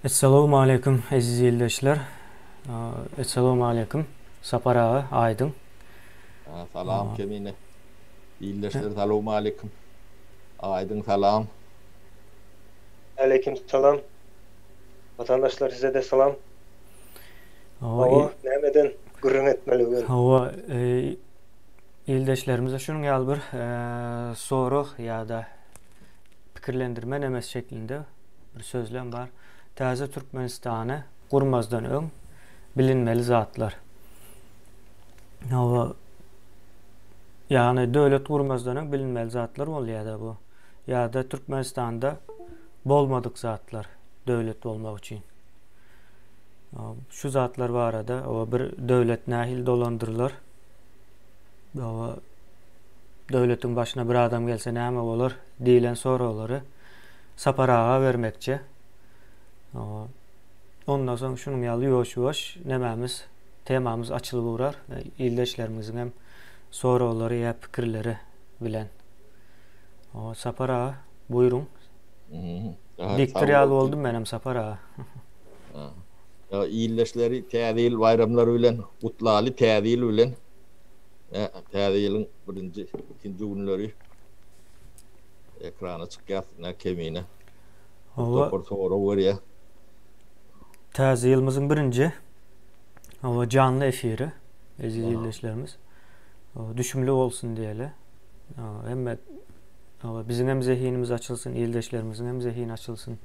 Essalawmaleýkim eziz ildeşler. Essalawmaleýkim Sapar aga Aýdyň. Salam Kemine. Ildeşler salowmaleýkim. Aýdyň salam. Aleýkim salam. Watandaşlar size-de salam. Hawa, nämeden gürrüň etmeli bu gün? Hawa, ildeşlerimize şunuň ýaly bir sorag ýa-da pikirlendirme nemesi şeklinde bir sözlem bar. Täze Türkmenistany gurmazdan öň bilinmeli zatlar. Hawa, ýagny döwlet gurmazdan öň bilinmeli zatlar bolýar-da bu. Ýa-da Türkmenistanda bolmadyk zatlar döwlet bolmak üçin. Şu zatlar barada o bir döwlet nähili dolandyrylar? O döwletiň başyna bir adam gelse näme bolar diýlen soraglary Sapar aga bermekçi. Ondan soň şunuň ýaly ýuwaş-ýuwaş nemämiz, temamyz açylyp ugrar. Ildeşlerimiziň hem soraglary ýa pikirleri bilen. Sapar aga, buýruň. Diktor ýaly boldum menem Sapar aga. Ildeşleri Täze ýyl baýramlary bilen gutlaly, Täze ýyl bilen. Täze ýylyň birinji, ikinji günleri ekrana çykýas, ine Kemine. Hawa. Topar sorag berýär. Täze ýylymyzyň birinji hawa janly efiri eziz ildeşlerimiz. Düşümli bolsun diýeli. Hemme hawa biziň hem zehinimiz açylsyn, ildeşlerimiziň hem zehini açylsyn.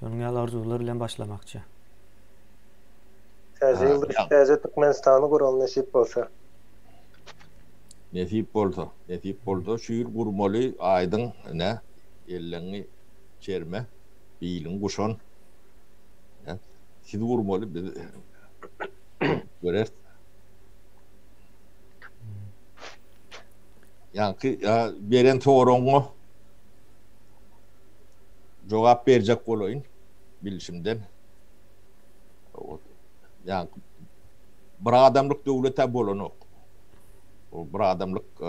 Şonuň ýaly arzuwlar bilen başlamakçy. Täze ýylda täze Türkmenistany guraly nesip bolsa. Nesip bolsa, nesip bolsa şu ýyl gurmaly aýdyň ine elleňi çerme biliň guşan ine siz gurmaly biz göreris. Ýaňky beren soragyňa jogap berjek bolaýyn bilşimden. Ýaňky bir adamlyk döwlet-ä bolanok. O bir adamlyk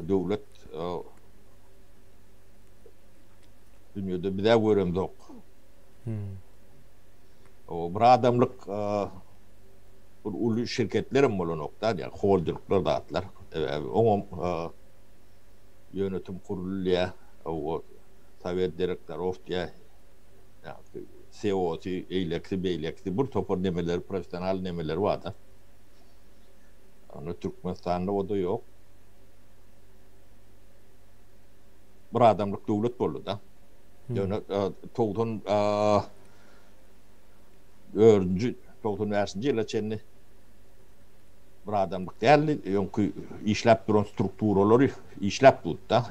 döwlet dünýede biz-ä göremzok. O bir adamlyk bir uly şirketlerem bolanok-da, ýa holdingler zatlar. Oňam ýönetim gurulýar. O sowet direktorow diýýär. CEO-sy, eýlekisi, beýlekisi bir topar nemeleri, professional nemeleri bar-da. Onda Türkmenistanda o-da ýok. Bir adamlyk döwlet boldy-da. Ýöne 94-nji, 95-nji ýyla çenli bir adamlyk däldi. Öňki işläp duran strukturalary işläp durdy-da.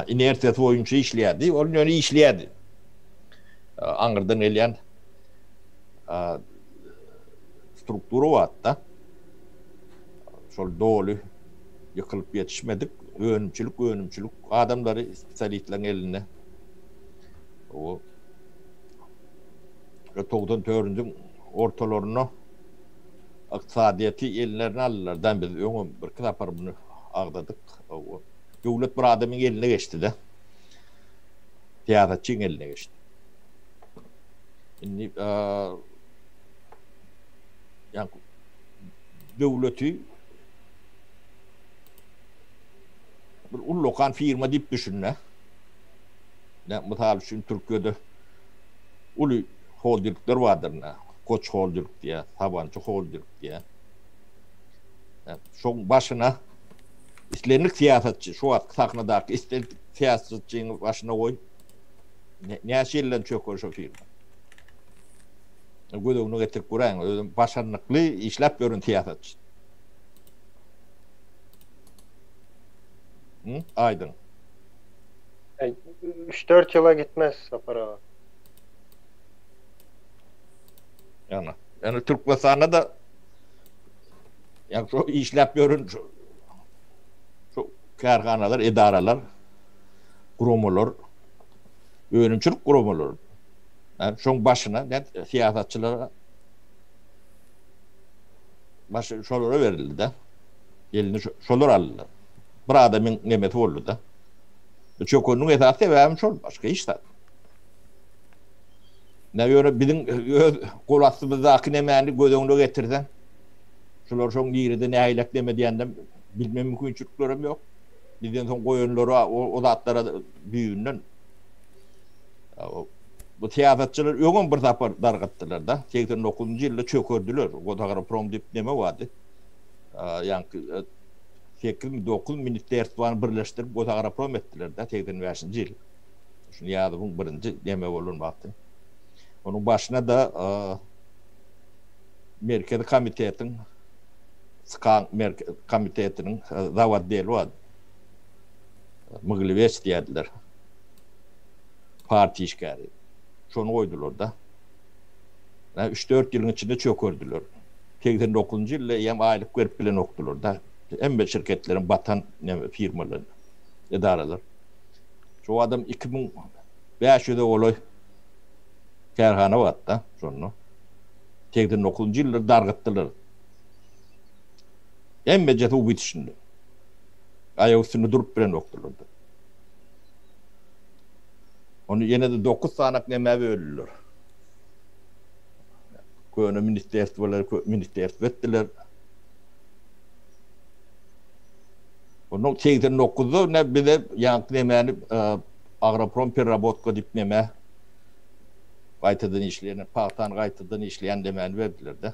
Inersiýasy boýunça işleýärdi. Ol ýöne işleýärdi. Aňyrdan gelýän struktura bardy-da. Şol doly ýykylyp ýetişmedik önümçilik, önümçilik adamlary spesialistleriň elinde. O 94-nji ortalarynda ykdysadyýeti ellerine aldylar. Da biz öňem birki sapar muny agzadyk. Döwlet bir adamyň eline geçdi-de. Syýasatçyň eline geçdi. Indi ýa döwleti bir ullakan firma diýip düşünme. Ýa mysal üçin Türkiýede uly holdingler bardyr ine. Koç holding diýýär, Sabanjy holding diýýär. Şoň başyna islendik syýasatçy, şu wagtky sahnadaky islendik syýasatçyny başyna goý, näçe ýyldan çöker şo firma. Göz öňüne getirip göräýiň, özem başarnykly işläp ýören syýasatçy. Hı, aýdyň. 3-4 ýyla gitmez Sapar aga. Ýagny, ýagny Türkmenistanda da ýagny şu işläp ýören şu, şu kärhanalar, edaralar, guramalar, önümçilik guramalary Yani şoň başyna ne syýasatçylara başy şolara berildi de. Elini şolar aldylar. Bir adamyň nemesi boldy da. Bu çökeniniň esasy sebäbi şol, başga hiç zat. Ne ýöne biziň öz gol astymyzdaky nemäni göz öňüne getirseň, şular şoň nirede nähilek neme diýenden bilme mümkinçiliklerem ýok. Bizden soň goýanlara o zatlara düýbünden bu syýasatçylar öňem bir sapar dargatdylar-da. 89-njy ýylda çökerdiler. Gotagroprom diýip neme bardy. Ýaňky 8 9 ministerstwany birleşdirip Gotagroprom etdiler-de 85-nji ýyl. Şu Nyýazowyň birinji neme bolan wagty. Onuň başyna-da Merkezi komitetiň SK-nyň Merkezi komitetiniň zawodeli bardy. Myglyweç diýerdiler. Partiýa işgäri. Şony goýdular-da. Üç-dört ýylyň içinde çökerdiler. 89-njy ýylda eýýäm aýlyk berip bilenokdylar-da. Hemme şirketleriň batan neme firmalar, edaralar. Şo adam 2500-e golaý kärhana bardy-da şonda. 89-njy ýylda dargytdylar. Hemmejesi suw bitişinde. Aýak üstünde durup bilenokdylar-da. Ony ýene-de 9 sanak nämä böldüler. Köne ministerstwolar ministerstwo etdiler. Ondan 89-da ne bize ýaňky nemäni Agroprom perrabotka diýip neme gaýtadan işleýän, pagtany gaýtadan işleýän nemäni berdiler-de.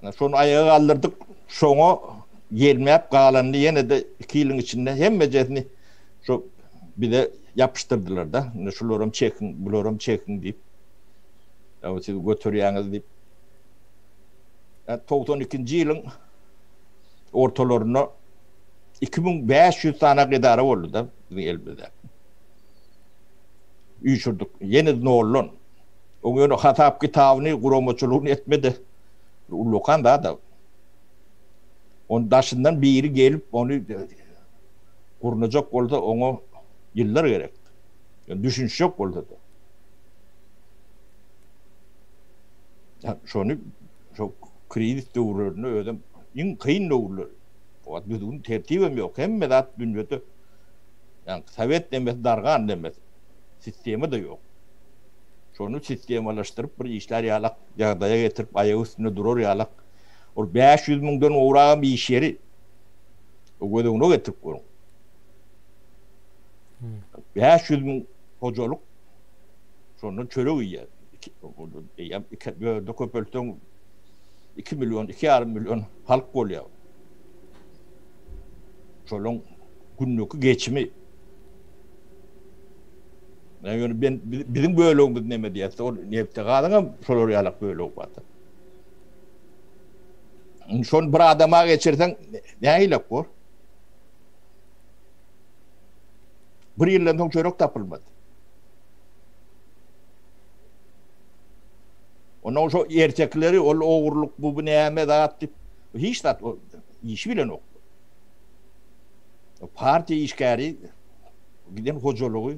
Ana şony aýaga galdyrdyk, şoňa ýelmäp galanyny ýene-de 2 ýylyň içinde hemmejesini şo bize ýapyşdyrdylar-da. Indi şularam çekiň, bularam çekiň diýip. Ýa siz göterýäňiz diýip. 92-nji ýylyň ortalarynda 2500 sany edara boldy-da biziň elimizde. Üýşürdik. Ýene noldan. Oň ýöne hasap kitabyny, guramaçylygyny etmedi. Ullakan zat. Ony daşyndan biri gelip, ony gurnajak bolsa, oňa ýyllar gerek. Ýöne düşünişjek bolsa-da. Şony şo krizis döwürlerinde özem iň kyn döwürler. O wagt düzgün tertibem ýok. Hemme zat dünýede ýagny sowet nemesi dargan nemesi. Sistema-da ýok. Şony sistemalaşdyryp bir işlär ýalak ýagdaýa getirip aýak üstünde durar ýalak ol 500 müňden gowragam iş ýeri. O göz öňüne getirip görüň. 500 müň hojalyk şondan çörek iýýär. Eýýäm iki dörde köpeltseň 2 million, 2,5 million halk bolýar. Şolaryň günlük geçimi. Ýöne ben biziň bölegimiz näme diýýär? Ol nebte gazyň hem şolar ýalak bölegi bar. Şony bir adama geçirseň nähili bor? Bir ýyldan soň çörek tapylmaz. Ondan şo ertekleri ol ogurlyk bu bu näme zat diýip hiç zat işi bilenok. Partiýa işgäri giden hojalygy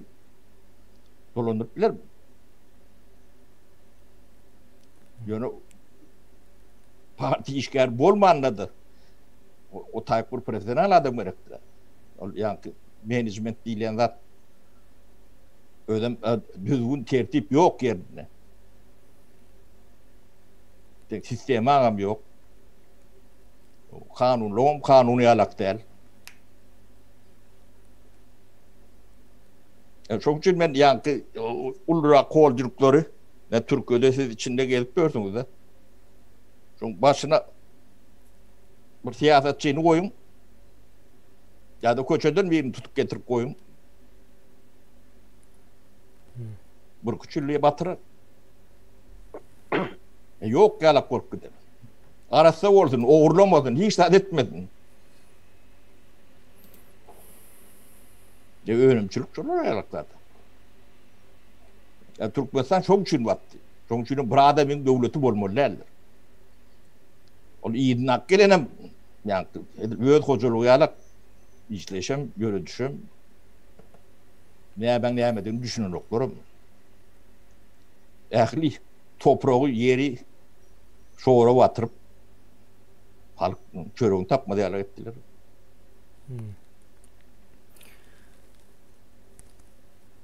dolandyryp biler. Ýöne partiýa işgäri bolmanda da o taýyp bir professional adam gerekdir. Ol ýaňky menejment diýilýän zat özem düzgün tertip ýok ýerinde. Sistemaňam ýok. Kanunlygam kanun ýalak däl. Şonuň üçin men ýaňky ulurak holdingleri men Türkiýede siz içinde gezip ýörsüňiz-de. Şoň başyna bir syýasatçyny goýuň. Ýa-da köçeden birini tutup getirip goýuň. Bir küçülliğe batyrar. E, ýok ýalak bolup gider. Arassa bolsun, ogurlamasyn, hiç zat etmesin. E, önümçilik şolar ýalak zat. Ya Türkmenistan şoň üçin batdy. Şoň üçin bir adamyň döwleti bolmaly däldir. Ol yzyna alyp gelenem ýa öz hojalygy ýalak işleşem, ýöredişem nämäň nämedigini düşünenoklarym. Ähli topragy, ýeri şora batyryp halk çöregini tapmaz ýaly etdiler. Hmm.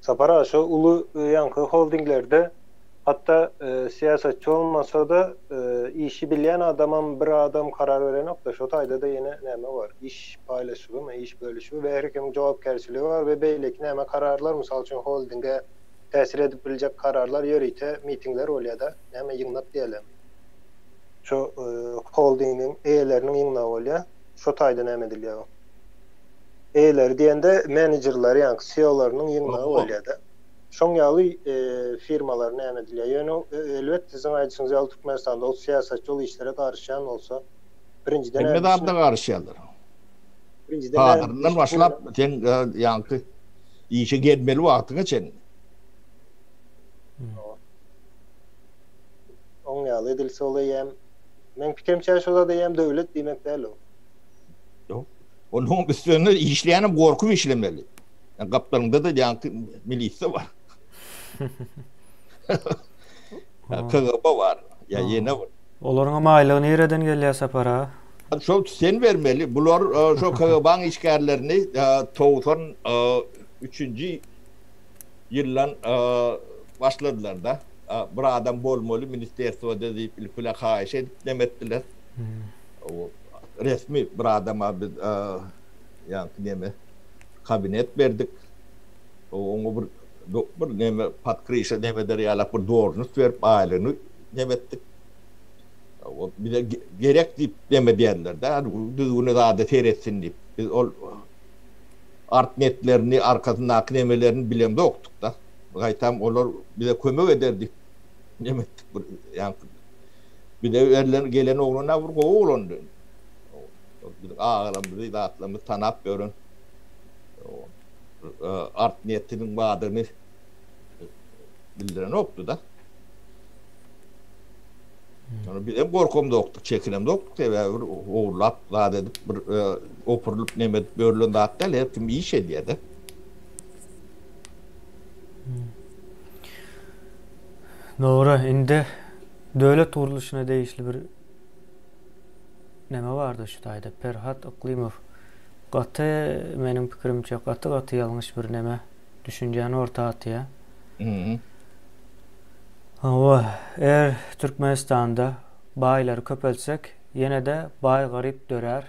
Sapar aga şo uly ýaňky holdinglerde hatda syýasatçy bolmasa-da işi bilýän adamam bir adam karar berenok-da şo taýda-da ýene näme bar iş paýlaşygymy iş bölüşigi we her kimiň jogapkärçiligi bar we beýleki näme kararlar mysal üçin holdinge täsir edip biljek kararlar ýörite mitingler bolýada näme ýygnak diýeli şo holdingiň eýeleriniň ýygnagy bolýa şo taýda näme edilýär o. Eýeleri diýende menejerleri ýaňky CEO-larynyň ýygnagy bolýar-da. Şoň ýaly firmalar näme edilýär. Ýöne elbetde siziň aýdyşyňyz ýaly Türkmenistanda ol syýasatçy ol işlere garyşýan bolsa, birinjiden Hemme zatda garyşýarlar. Birinjiden Kadryndan başlap sen ýaňky işe gelmeli wagtyňa çenli. Oň ýaly edilse ol eýýäm meň pikirimçe şo zat eýýäm döwlet diýmek däl ol. Ýok. Onuň üstünde işleýänem gorkup işlemeli. Ýa gapdalyňda-da ýaňky milisiýa bar. Ýa KGB bar, ýa ýene bir. Olaryň hem aýlygy nireden gelýär Sapar aga? Şol sen bermeli. Bular şo KGB-nyň işgärlerini 93-nji ýyldan başladylar-da. Bir adam bolmaly ministerstwoda diýip ilki bilen haýyş edip neme etdiler. Resmi bir adama biz ýaňky neme kabinet berdik. Oňa bir bir neme pod kryşa neme eder ýalak bir dožnost berip aýlygyny neme etdik. O bize gerek diýip neme diýerler-de, düzgüne zada seretsin diýip. Biz ol art netlerini, arkasyndaky nemelerini bilemzokdyk-da. Gaýtam olar bize kömek eder diýip neme etdik bir ýaňky Bize berlen gelen oglan-a bir gowy oglandy. Biziň agalarymyzy, zatlarymyzy tanap ýören art niýetiniň bardygyny bildirenokdy-da. Ýöne biz hem gorkamzokdyk, çekinemzokdyk, sebäbi bir ogurlap, zat edip, bir opurylyp neme edip ýörlen zat däl, her kim iş edýär-de. Dogry, indi döwlet gurluşyna degişli bir neme bardy şu taýda Perhat Yklymow gaty meniň pikirimçe gaty gaty ýalňyş bir neme düşünjäni orta atýar. Hawa, eger Türkmenistanda baýlary köpeltsek, ýene-de baý-garyp dörär.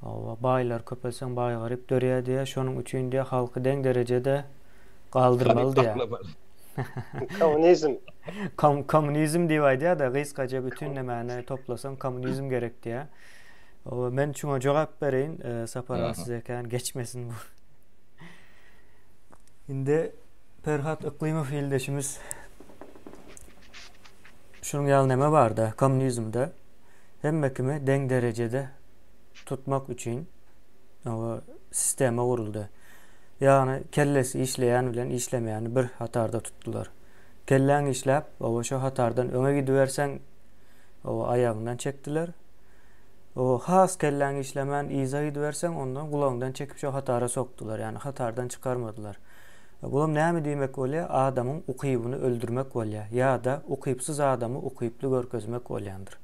Hawa, baýlary köpeltseň baý-garyp dörýär diýýär. Şonuň üçin diýýär, halky deň derejede galdyrmaly diýýär. Kommunizm. Kom kommunizm diýip aýdýar-da, gysgaça bütin nämäni toplasaň kommunizm gerek diýýär. Men şuňa jogap bereýin, e, Sapar aga size kän geçmesin bu. Indi Perhat Yklymow ildeşimiz şunuň ýaly näme barda, kommunizmde hemme kimi deň derejede tutmak üçin sistema guruldy. Ýagny kellesi işleýän bilen işlemeýäni bir hatarda tutdular. Kelläň işläp, oba şo hatardan öňe gidiberseň, oba aýagyňdan çekdiler. Oba has kelläň işlemän yza gidiberseň, ondan gulagyňdan çekip şo hatara sokdular, ýagny hatardan çykarmadylar. Bulam näme diýmek bolýar? Adamyň ukybyny öldürmek bolýar ýa-da ukypsyz adamy ukyply görkezmek bolýandyr.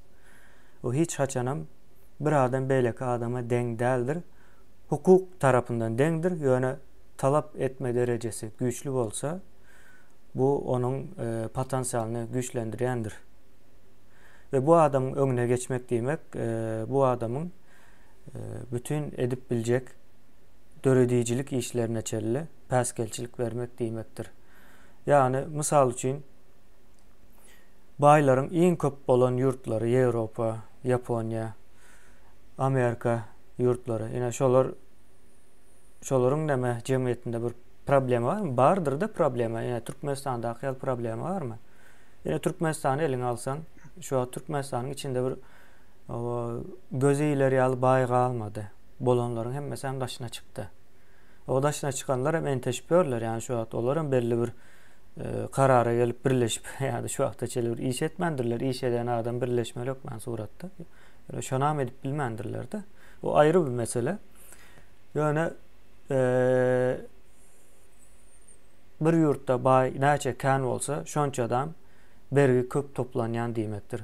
O hiç haçanam bir adam beýleki adama deň däldir. Hukuk tarapyndan deňdir, ýöne talap etme derejesi güýçli bolsa, bu onuň potensialyny güýçlendirýändir. We bu adamyň öňüne geçmek diýmek, bu adamyň bütin edip biljek döredijilik işlerine çenli päsgelçilik bermek diýmekdir. Ýagny, mysal üçin, baýlaryň iň köp bolan ýurtlary Ýewropa, Ýaponiýa, Amerika ýurtlary. Ine şolar şolaryň näme jemgyýetinde bir problema barmy? Bardyr-da problema. Ine Türkmenistandaky ýaly problema barmy? Ine Türkmenistany eliňe alsaň, şu wagt Türkmenistanyň içinde bir göze iler ýaly baý galmady. Bolanlaryň hemmesi hem daşyna çykdy. O daşyna çykanlar hem enteşip ýörler. Ýani şu wagt olar hem belli bir e, karara gelip birleşip ýa-da şu wagta çenli bir iş etmändirler. Iş eden adam birleşmeli hökman suratda. Ýöne şonam edip bilmändirler-de. O aýry bir mesele. Ýöne bir ýurtda baý näçe kän bolsa, şonçadam bergi köp toplanýan diýmekdir.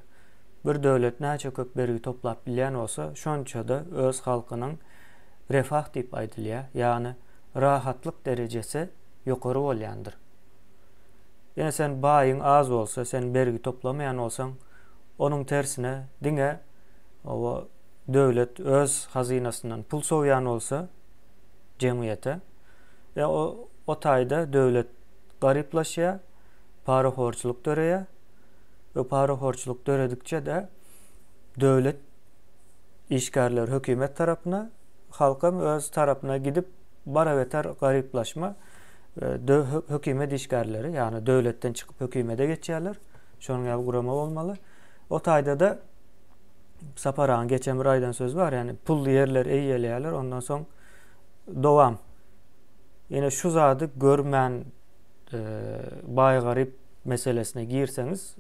Bir döwlet näçe köp bergi toplap bilýän bolsa, şonça-da öz halkynyň refah diýip aýdylýar, ýagny rahatlyk derejesi. ýokary bolýandyr. Ýöne sen baýyň az bolsa, sen bergi toplamaýan bolsaň, onuň tersine diňe oba döwlet öz hazynasyndan pul sowýan bolsa jemgyýete, e, o, o taýda döwlet garyplaşýar, parahorçulyk döreýär we parahorçulyk döredikçe-de döwlet işgärleri hökümet tarapyna, halkam öz tarapyna gidip barabeter garyplaşma hökümet işgärleri, ýagny döwletden çykyp hökümete geçýärler. Şonuň ýaly gurama bolmaly. O taýda-da Sapar agaň geçen bir aýdan sözi bar, ýagny pully ýerleri eýeleýärler, ondan soň dowam. Ýene şu zady görmän e, baý-garyp meselesine girseňiz,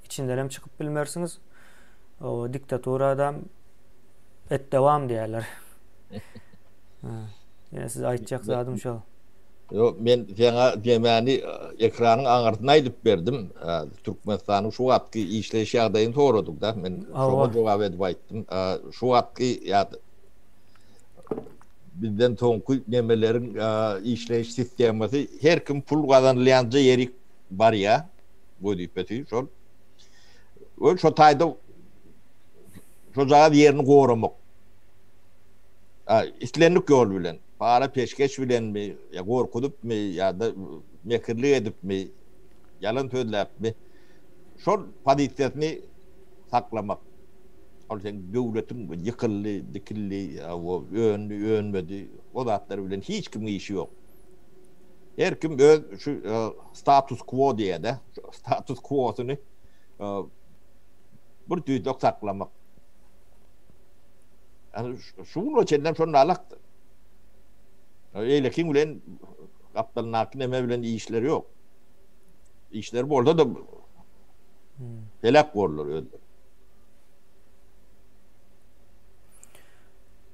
içinden hem çykyp bilmersiňiz. O diktatura adam et dowam diýerler. Ýene size aýtjak zadym şol. Ýok, men saňa diýmäni ekranyň aňyrsyna aýdyp berdim. Türkmenistanyň şu wagtky işleýiş ýagdaýyny soradyň-da. Men şoňa jogap edip aýtdym. Şu wagtky ýa bizden soňky nemeleriň işleýiş sistemasy her kim pul gazanylýanja ýerik barýar, wezipesi şol. We şo taýda şojagaz ýerini goramak. Islendik ýol bilen, para peşgeş bilenmi, ýa gorkuzypmy, ýa-da mekirlik edipmi, ýalan sözläpmi, şol pozisiýasyny saklamak. Ol seň döwletiň ýykyldy, dikildi, öndi, önmedi, o zatlar bilen hiç kimiň işi ýok. Her kim öz şu status quo diýýär-de, status quo-syny bir tüýdük saklamak. Yani şu güne çenlem şonda alakdy. Eýlekiň bilen gapdalyndaky neme bilen işleri ýok. Işleri bolsa da heläk borlar özleri.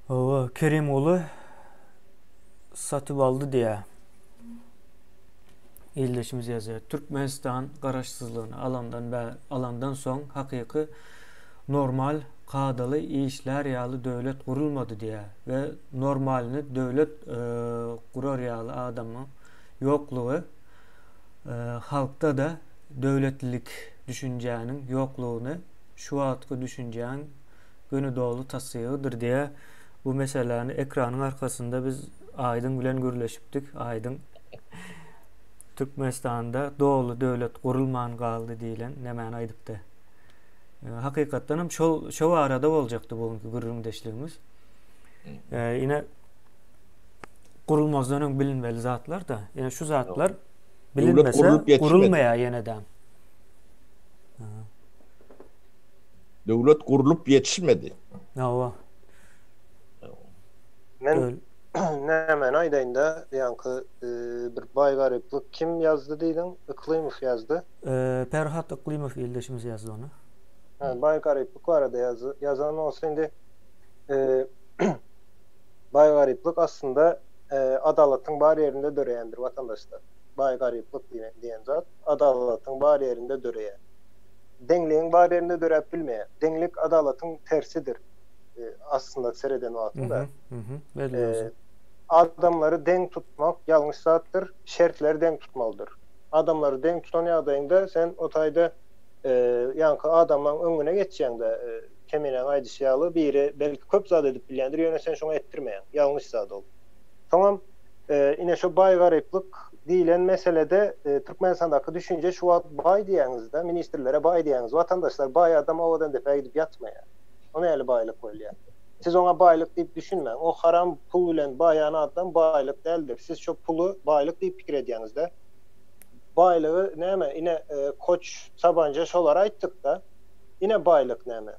Hawa, Kerimguly satyp aldy diýýär. Ildeşimiz ýazýar. Türkmenistan garaşsyzlygyny alandan bä alandan soň hakyky normal kadaly işlär ýaly döwlet gurulmady diýýär we normalny döwlet gurar ýaly adamyň ýoklugy halkda-da döwletlilik düşünjäniň ýoklugyny şu wagtky düşünjäň göni doly tassygydyr diýýär. Bu meseläni ekranyň arkasynda biz Aýdyň bilen gürleşipdik. Aýdyň Türkmenistanda doly döwlet gurulman galdy diýlen nämäni aýdypdy. Hakykatdan hem şol şo barada boljakdy bu günki gürrüňdeşligimiz. Ine gurulmazdan öň bilinmeli zatlar da. Ine şu zatlar bilinmese gurulmaýar ýene-de. Döwlet gurlup ýetişmedi. Hawa. Men nämäni aýdaýyn-da, ýaňky bir baý-garyplyk kim ýazdy diýdiň? Yklymow ýazdy. Perhat Yklymow ildeşimiz ýazdy ony. Hä, baý-garyplyk barada ýazan bolsa indi baý-garyplyk aslynda adalatyň bar ýerinde döreýändir watandaşlar. Baý-garyplyk diýen zat adalatyň bar ýerinde döreýär. Deňligiň bar ýerinde döräp bilmeýär. Deňlik adalatyň tersidir. Aslynda sereden wagtyňda. Adamlary deň tutmak ýalňyş zatdyr. Şertleri deň tutmalydyr. Adamlary deň tutan ýagdaýyňda sen o taýda ýaňky adamlaň öňüne geçýäňde Keminäň aýdyşy ýaly biri belki köp zat edip bilýändir ýöne sen şoňa etdirmeýäň. Ýalňyş zat ol. Soňam ine şo baý-garyplyk diýlen meselede Türkmenistandaky düşünje şu wagt baý diýýäňizde ministrlere baý diýýäňiz watandaşlar baý adam owadan depä gidip ýatmaýar. O näli baýlyk bolýar. Siz oňa baýlyk diýip düşünmäň. O haram pul bilen baýan adam baýlyk däldir. Siz şo puly baýlyk diýip pikir edýäňizde. Baýlygy näme ine Koç Sabanja şolary aýtdykda. Ine baýlyk näme.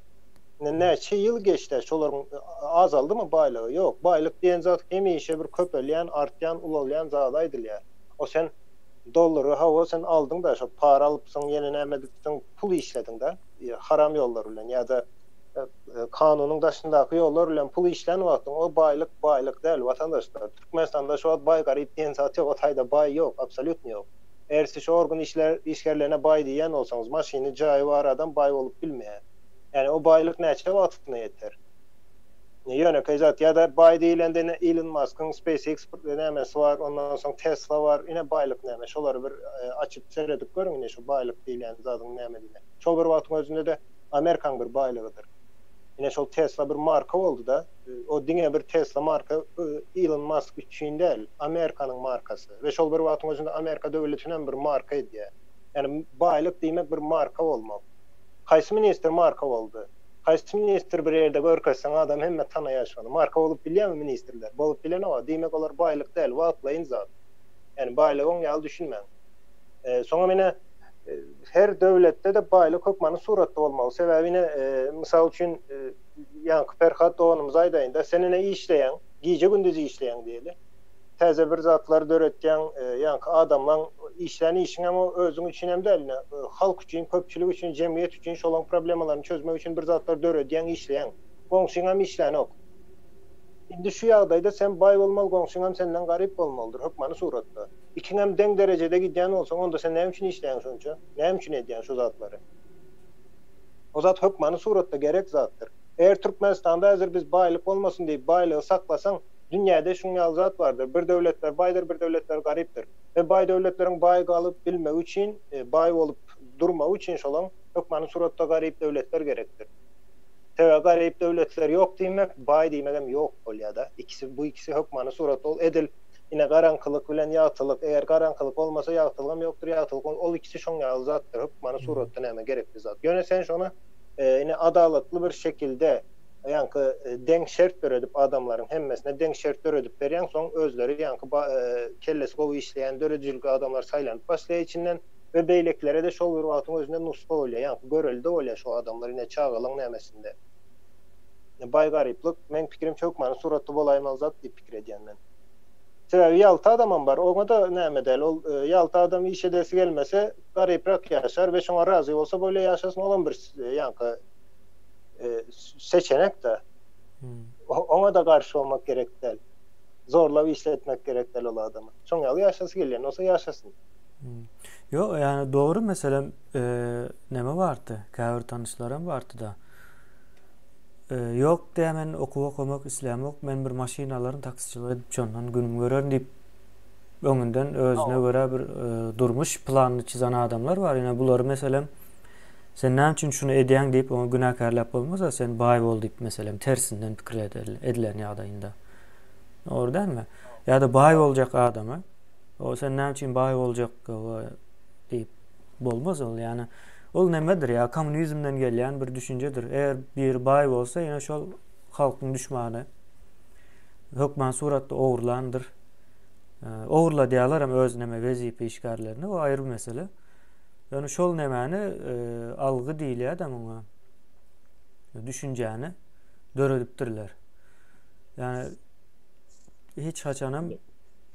Ine näçe ýyl geçdä şolaryň azaldymy baýlygy? Ýok. Baýlyk diýen zat hemişe bir köpelýän, artýan, ulalýan zada aýdylýar. O sen dollary hawa sen aldyňda şo para alypsyň ýene näme edipsiň pul işlediňda haram ýollar bilen ýa-da kanunyň daşyndaky ýollar bilen pul işlän wagtyň o baýlyk baýlyk däl watandaşlar. Türkmenistanda şu wagt baý garyp diýen zat ýok o taýda baý ýok absolýutny ýok. Eger siz şu organ işler işgärlerine baý diýýän bolsaňyz maşyny jaýy bar adam baý bolup bilmeýär. Ýani o baýlyk näçe wagtyna ýeter? Ýönekeý zat ýa-da baý diýlende ine Elon Muskyň SpaceX nämesi bar, ondan soň Tesla bar, ine baýlyk näme, şolary bir açyp seredip görüň ine şu baýlyk diýilýän zadyň nämedigine. Şol bir wagtyň özünde-de Amerikaň bir baýlygydyr. Ine şol Tesla bir marka boldy-da, o diňe bir Tesla marka Elon Musk üçin däl, Amerikanyň markasy we şol bir wagtyň özünde Amerika döwletinem bir marka edýär. Ýani baýlyk diýmek bir marka bolmak. Haýsy ministr marka boldy? Haýsy ministr bir ýerde görkezseň adam hemme tanaýar şony. Marka bolup bilýärmi ministrler? Bolup bilenok-a. Diýmek olar baýlyk däl, wagtlaýyn zat. Ýani baýlygy oň ýaly düşünmäň. Soňam ine her döwletde-de baýlyk hökmany suratda bolmaly. Sebäbi ine mysal üçin ýaňky Perhat doganymyza aýdaýynda, sen ine işleýäň, gije-gündiz işleýäň diýeli. Täze bir zatlar döretýäň, ýaňky adamlaň işlän işiňem o özüň üçinem däl, ine, halk üçin, köpçülik üçin, jemgyýet üçin şolaň problemalaryny çözmek üçin bir zatlar döredýäň, işleýäň. Goňşyňam işlänok. Indi şu ýagdaýda sen baý bolmaly, goňşyňam senden garyp bolmalydyr, hökmany suratda. Ikiňem deň derejede gidýän bolsaň, onda sen näme üçin işleýäň şonça? Näme üçin edýäň şu zatlary? O zat hökmany suratda gerek zatdyr. Eger Türkmenistanda häzir biz baýlyk bolmasyn diýip, baýlygy saklasaň, Dünýäde şuň ýaly zat bardyr, bir döwletler baýdyr, bir döwletler garypdyr. We baý döwletleriň baý galyp bilmegi üçin, baý bolup durmagy üçin şolaň hökmany suratda garyp döwletler gerekdir. Sebäbi garyp döwletler ýok diýmek, baý diýmegem ýok bolýada. Ikisi, bu ikisi hökmany suratda ol edil ine garaňkylyk bilen ýagtylyk, eger garaňkylyk bolmasa ýagtylygam ýokdur, ýagtylyk ol ikisi şoň ýaly zatdyr, hökmany suratda näme gerekli zat. Ýöne sen şony ine adalatly bir şekilde ýaňky deň şert döredip adamlaryň hemmesine deň şert döredip berýäň soň özleri ýaňky kellesi gowy işleýän döredijilikli adamlar saýlanyp başlaýar içinden we beýlekilere-de şol bir wagtyň özünde nusga bolýar ýaňky görelde bolýar şol adamlar ine çagalaň nämesinde baý garyplyk meň pikirimçe hökmany suratda bolaýmaly zat diýip pikir edýän men sebäbi ýalta adamam bar oňa-da näme däl ol ýalta adam iş edesi gelmese garyprak ýaşar we şoňa razy bolsa bolýar ýaşasyn olam bir ýaňky seçenek-de. Oňa-da garşy bolmak gerek däl. Zorlap işletmek gerek däl ol adamy. Şoň ýaly ýaşasy gelýän bolsa ýaşasyn. Ýok, ýani dogry meselem, neme bardy, käbir tanyşlarym bardy-da. Ýok diýýär, men okuw okamak islämok, men bir maşyn alaryn, taksiçilik edip şondan günüm görerin diýip, öňünden özüne görä bir durmuş planyny çyzan adamlar bar. Ýöne bulary meselem, Sen näme üçin şuny edýäň diýip oňa günäkärläp bolmaz-a, sen baý bol diýip meselem tersinden pikir edilen ýagdaýynda. Dogry dälmi? Ýa-da baý boljak adama, o sen näme üçin baý boljak diýip bolmaz ol. Ýani ol nemedir ýa kommunizmden gelýän bir düşünjedir. Eger biri baý bolsa, ýene şol halkyň düşmany. Hökman suratda ogurlandyr. Ogurladýarlar hem öz neme wezipe işgärlerini, o aýry bir mesele. Ýöne şol nemäni algy diýilýär-de muňa. Düşünjäni döredipdirler. Ýani hiç haçanam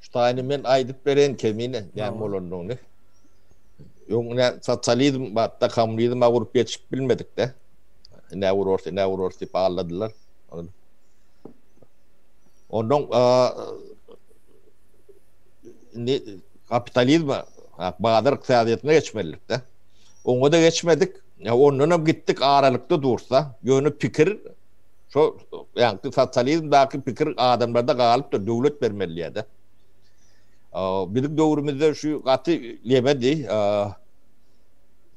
Şu taýyny men aýdyp bereýin kemine näme bolandygyny. Öň ine sosializm batda kommunizme gurup ýetişip bilmedik-de. Ine urarys, ine urarys diýip aldadylar. Ondan indi kapitalizme, bazar ykdysadyýetine geçmelidik-de. Oňa-da geçmedik. Ondan hem gitdik aralykda dursa, ýöne pikir şo ýaňky sosializmdäki pikir adamlarda galypdyr, döwlet bermeli diýýär-de. Biziň döwrümizde şu gaty lemedi.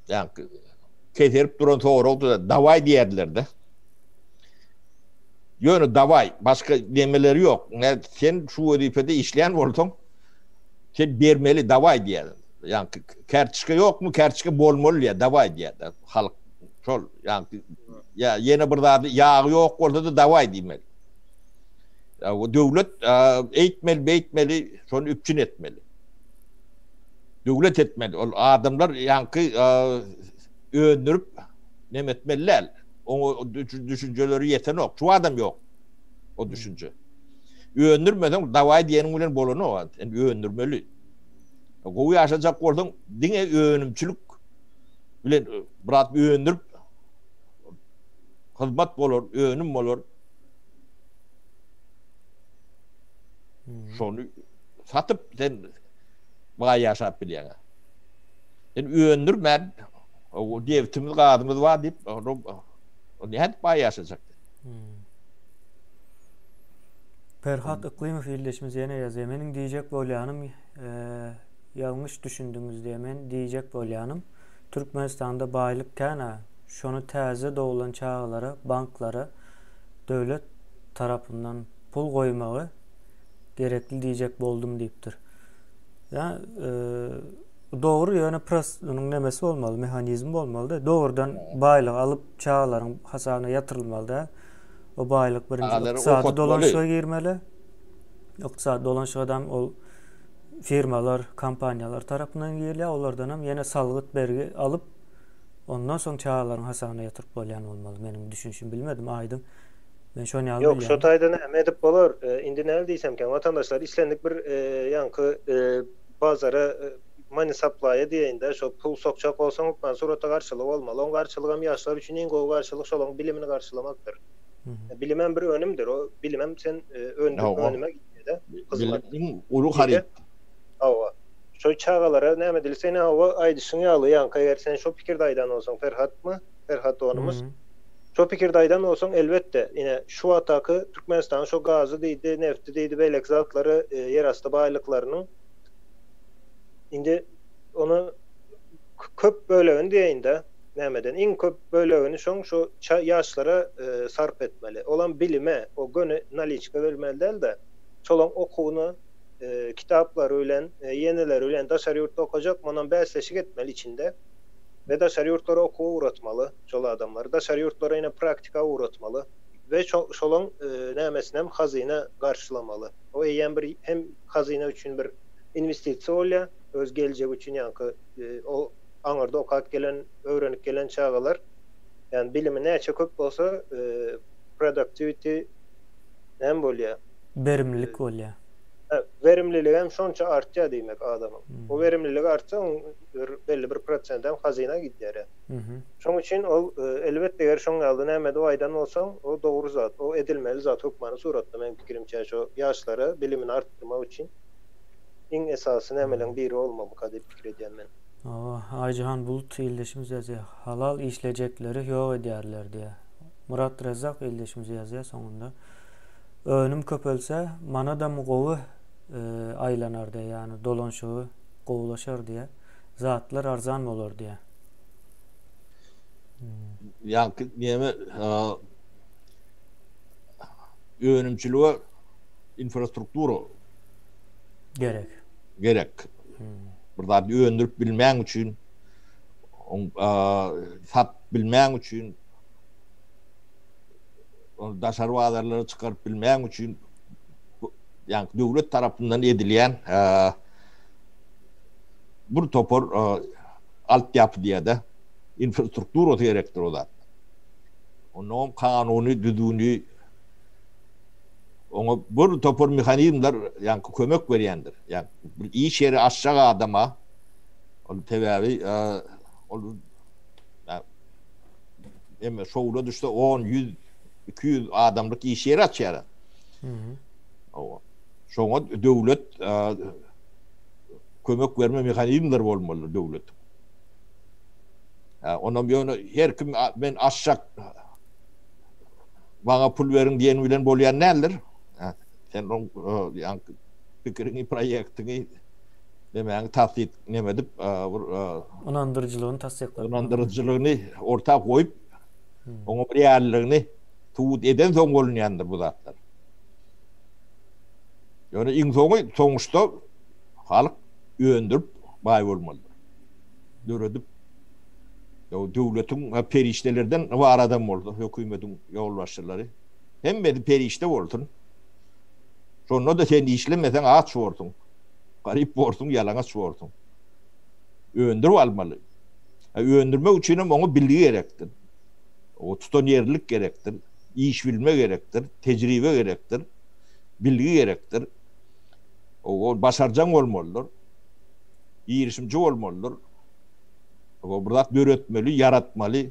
Ýaňky keserip duran soragdy, dawaý diýerdiler-de. Ýöne dawaý, başga nemeleri ýok. Nä sen şu wezipede işleýän bolsaň, sen bermeli, dawaý diýýär. Ýaňky kartoçka ýokmy, kartoçka bolmaly diýýär, dawaý diýýär. Halk şol ýaňky ýa ýene bir zady ýagy ýok bolsa-da dawaý diýmeli. Ýa bu döwlet eýtmeli, beýtmeli, şony üpjün etmeli. Döwlet etmeli. Ol adamlar ýaňky öndürip neme etmeli däl. Oňa düşünjeleri ýetenok. Şu adam ýok. O düşünje. Öndürmeseň dawaý diýeniň bilen bolanok. Sen öndürmeli. Gowy ýaşajak bolsaň diňe önümçilik bilen biraz öndürip hyzmat bolar, önüm bolar. Şony satyp sen baý ýaşap bilýäň. Sen öndürmän O nebitimiz, gazymyz bar diýip, o nädip baý ýaşajak? Hmm. Perhat Yklymow ildeşimiz ýene ýazýar, Meniň diýjek bolýanym, ýalňyş düşündiňiz diýýär, men diýjek bolýanym, Türkmenistanda baýlyk kän-ä, şony täze doglan çagalara banklara döwlet tarapyndan pul goýmagy gerekli diýjek boldum diýipdir. Ýa dogry ýöne pros onuň nemesi bolmaly, mehanizmi bolmaly-da, dogrudan baýlygy alyp çagalaryň hasabyna ýatyrylmaly däl. O baýlyk birinji ykdysady dolanyşyga girmeli. Ykdysady dolanyşygadam ol firmalar, kompaniýalar tarapyndan girilýär. Olardan hem ýene salgyt bergi alyp, ondan soň çagalaryň hasabyna ýatyryp bolýan bolmaly. Meniň düşünişim bilmedim aýdyň. Men şony ýaly Ýok, şo taýda näme edip bolar? Indi näme diýsemkäm, watandaşlar islendik bir ýaňky bazara money supply-a diýeýin-dä, şo pul sokjak bolsaň hökman suratda garşylygy bolmaly. Oň garşylygam ýaşlar üçin iň gowy garşylyk şolaryň bilimini garşylamakdyr. Bilimem bir önümdir. O bilimem sen öndürip önüme gitýär-de. Hyzmat. Bilim iň uly haryt. Hawa. Şo çagalara näme edilse ine hawa aýdyşyň ýaly ýaňky eger sen şo pikirde aýdan bolsaň Perhatmy? Perhat doganymyz. Şo pikirde aýdan bolsaň elbetde ine şu wagtaky Türkmenistanyň şo gazy diýdi, nefti diýdi beýleki zatlary ýerasty baýlyklarynyň indi ony köp bölegini diýeýin-de nämeden iň köp bölegini şoň şo ýaşlara sarp etmeli. Olam bilime o göni naliçka bermeli däl-de şolaň okuwyna kitaplary bilen, ýeneleri bilen daşary ýurtda okajak, mundan bäsleşik etmeli içinde we daşary ýurtlara okuwa ugratmaly şol adamlary. Daşary ýurtlara ýene praktika ugratmaly we şolaň nämesinem hazyna garşylamaly. O eýýäm bir hem hazyna üçin bir inwestisiýa bolýar, öz geljegi üçin ýaňky o aňyrda okap gelen, öwrenip gelen çagalar, ýagny bilimi näçe köp bolsa, productivity näme bolýar? Berimlilik bolýar. Werimliligi hem şonça artýar diýmek adamyň. O werimlilik artsa oň bir belli bir prosenti hem hazyna gidýär. Şoň üçin ol elbetde eger şoň ýaly näme edip aýdan bolsaň o dogry zat, o edilmeli zat hökmany suratda meň pikirimçe şo ýaşlara bilimini artdyrmak üçin iň esasy nämeleň biri bolmalymyka diýip pikir edýän men. Hawa, Aýjahan Bulut ildeşimiz ýazýar. Halal işlejekleri ýok edýärler diýýär. Myrat Rezzak ildeşimiz ýazýar soňunda. Önüm köpelse manadam gowy aýlanar diýýär, ýagny dolanşygy gowulaşar diýýär. Zatlar arzan bolar diýýär. Ýaňky neme önümçilige infrastruktura gerek. Gerek. Bir zat öndürip bilmäň üçin, sat bilmäň üçin ony daşary bazarlara çykaryp bilmäň üçin ýagny döwlet tarapyndan edilýän bir topar altyapy diýýär-de, infrastrukturasy gerekdir o zat. Onnoňam kanuny, düzgüni oňa bir topar mehanizmler ýagny kömek berýändir. Ýagny bir iş ýeri açjak adama ol sebäbi ol Emme şowla düşse 10, 100, 200 adamlyk iş ýeri açýar. Hawa. Şoňa döwlet kömek berme mehanizmleri bolmaly döwlet. Ha, onam ýöne her kim men açjak maňa pul beriň diýen bilen bolýan däldir. Sen oň ýaňky pikiriňi, proýektiňi Nemäňi tassyk neme edip bir ynandyryjylygyny tassyklap. Ynandyryjylygyny orta goýup, oňa bir reallygyny subut eden soň bolunýandyr bu zatlar. Ýöne iň soňy soňuşda halk öndürip baý bolmalydyr. Döredip döwletiň perişdelerden ybaradam bolsa hökümetiň ýolbaşçylary hemmesi perişde bolsun. Şonda-da sen işlemeseň aç borsuň. Garyp borsuň, ýalaňaç borsuň. Öndürip almaly. Öndürmek üçin hem oňa bilgi gerekdir. O tutanýerlilik gerekdir, iş bilme gerekdir, tejribe gerekdir, bilgi gerekdir. Ol başarjaň bolmalydyr. Girişimçi bolmalydyr. O bir zat döretmeli, ýaratmaly.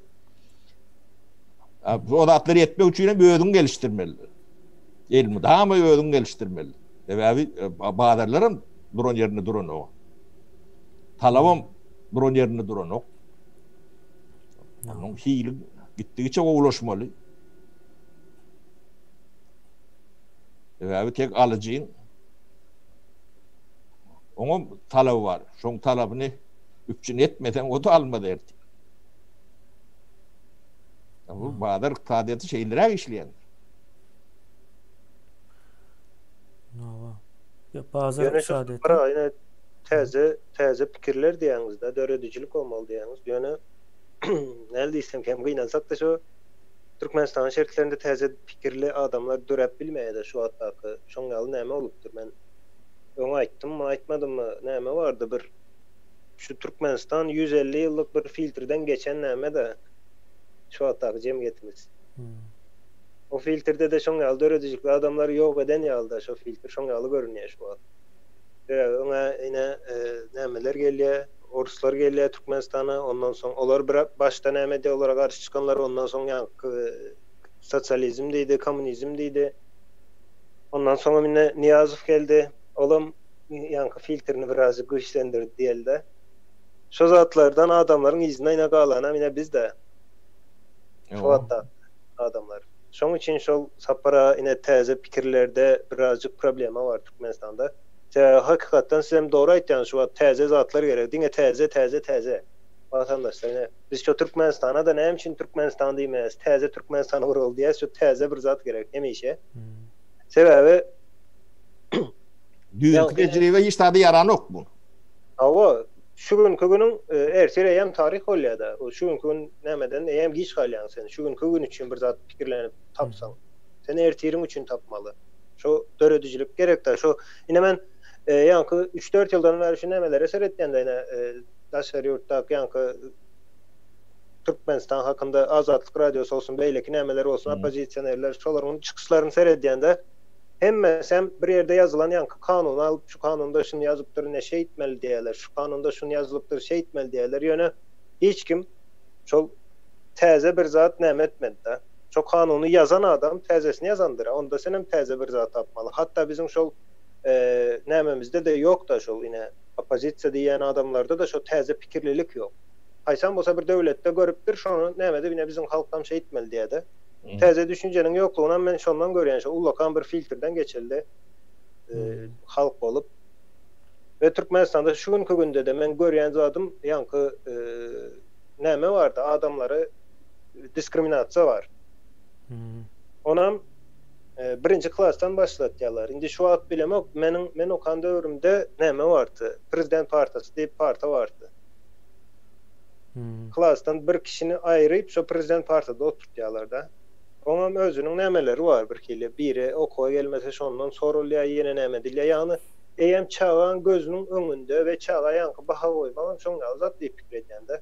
O zatlary etmek üçin hem özüňi gelişdirmelidir. Elmydama özüňi gelişdirmeli. Sebäbi bazarlaram duran ýerinde duranok. Talabam duran ýerinde duranok. Onuň hili gitdigiçe gowulaşmaly. Sebäbi tek alyjyň oňam talaby bar. Şoň talabyny üpjün etmeseň o-da almaz ertir. Bu bazar ykdysadyýeti şeýleräk işleýändir. Hawa. Ýa bazar Ýöne şu ykdysadyýeti. bir ýene täze täze pikirler diýýäňiz-de, döredijilik bolmaly diýýäňiz. Ýöne näl diýsem hem gynansak-da şu Türkmenistanyň şertlerinde täze pikirli adamlar döräp bilmeýär-de şu wagtdaky şoň ýaly näme bolupdyr men öň aýtdymmy aýtmadymmy näme bardy bir şu Türkmenistan 150 ýyllyk bir filtrden geçen näme-de şu wagtdaky jemgyýetimiz. O filtrde-de şoň ýaly döredijilikli adamlary ýok eden ýaly-da şo filtr şoň ýaly görünýär şu wagt. Sebäbi öňe ine nämeler gelýär Oruslar gelýär Türkmenistana, ondan soň olar bir başda näme edýär olara garşy çykanlar, ondan soň ýaňky sosializm diýdi, kommunizm diýdi. Ondan soňam ine Nyýazow geldi, olam ýaňky filtrini birazjyk güýçlendirdi diýeli-de. Şo zatlardan adamlaryň yzynda ine galanam ine biz-de. Şo wagtdaky adamlar. Şoň üçin şol Sapar aga ine täze pikirlerde birazjyk problema bar Türkmenistanda. Sebäbi hakykatdan sizem dogry aýtýaňyz şu wagt täze zatlar gerek diňe täze täze täze watandaşlar ine biz şu Türkmenistana da näme üçin Türkmenistan diýmeýäs täze Türkmenistan guraly diýýäs şu täze bir zat gerek hemişe sebäbi Düýnki tejribe hiç zada ýaranok bu. Hawa şu günki günüň ertir eýýäm taryh bolýada şu günki gün nämeden eýýäm giç galýaň sen şu günki gün üçin bir zat pikirlenip tapsaň sen ertiriň üçin tapmaly. Şo döredijilik gerekdä. Şo ine men ýaňky üç-dört ýyldan bäri şu nämelere seretýän-de ine daşary ýurtdaky ýaňky Türkmenistan hakynda Azatlyk radiosy bolsun, beýleki nämeler bolsun, oppozisionerler şolaryň çykyşlaryny seredýän-de hemmesem bir ýerde ýazylan ýaňky kanuny alyp şu kanunda şuny ýazypdyr ine şeýtmeli diýýärler, şu kanunda şuny ýazylypdyr şeýtmeli diýýärler. Ýöne hiç kim şol täze bir zat näme etmedi-de. Şo kanuny ýazan adam täzesini ýazandyr. Onda senem täze bir zat tapmaly. Hatda biziň şol nämemizde-de ýok-da şol ine oppozisiýa diýýän adamlarda-da şo täze pikirlilik ýok. Haýsam bolsa bir döwletde görüpdir şony nämede ine biziň halkam şeýtmeli diýýä-de. Täze düşünjeniň ýoklugynam men şondan görýän şo ullakan bir filtrden geçildi halk bolup. We Türkmenistanda şu günki günde-de men görýän zadym ýaňky näme bardy adamlary diskriminasiýa bar. Onam birinji klasdan başlatýarlar. Indi şu wagt bilemok, meniň men okan döwrümde näme bardy? Prezident partasy diýip parta bardy. Klasdan bir kişini aýryp, şo prezident partada oturtýarlar-da. Oňam özüniň nämeleri bar bir hili. Biri okuwa gelmese şondan sorulýar, ýene näme edilýär. Ýagny eýýäm çagaň gözüniň öňünde we çaga ýaňky baha goýmagam şoň ýaly zat diýip pikir edýän-de.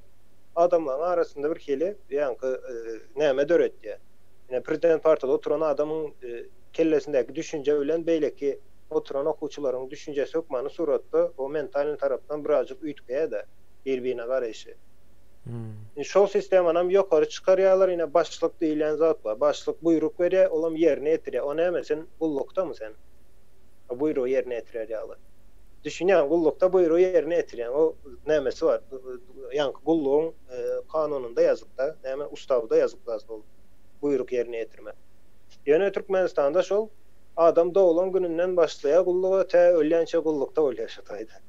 Adamlaryň arasynda bir hili ýaňky näme döretýär. Ine prezident partada oturan adamyň kellesindäki düşünje bilen beýleki oturan okuwçylaryň düşünjesi hökmany suratda o mentalnyý tarapdan birazjyk üýtgeýär-de bir-birine garaýşy. Indi şol sistemanam ýokary çykarýarlar ine başlyk diýilýän zat bar. Başlyk buýruk berýär, olam ýerine ýetirýär. O näme sen gullukdamy sen? O buýrugy ýerine ýetirer ýaly. Düşünýän gullukda buýrugy ýerine ýetirýän o nämesi bar. Ýaňky gullugyň kanunynda ýazykda, näme ustawda ýazyk zat ol buýruk ýerine ýetirmek. Ýöne Türkmenistanda şol adam doglan gününden başlaýar gulluga tä ölýänçä gullukda bolýar şo taýda.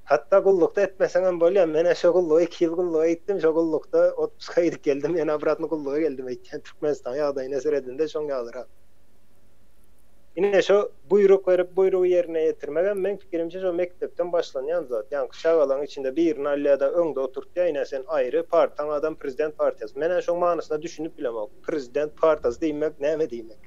Hatda gullukda etmeseňem bolýar. Menä şo gulluga iki ýyl gulluga gitdim, şo gullukda otpuska gidip geldim, ýene obratno gulluga geldim öýtýän. Türkmenistan ýagdaýyna seredende şoň ýalyrak. Ine şo buýruk berip buýrugy ýerine ýetirmegem meň pikirimçe şo mekdepden başlanýan zat. Ýaňky çagalaň içinde birini alýada öňde oturtýa ine sen aýry partaň adam prezident partiýasy. Menä şoň manysyna düşünip bilemok. Prezident partasy diýmek näme diýmek?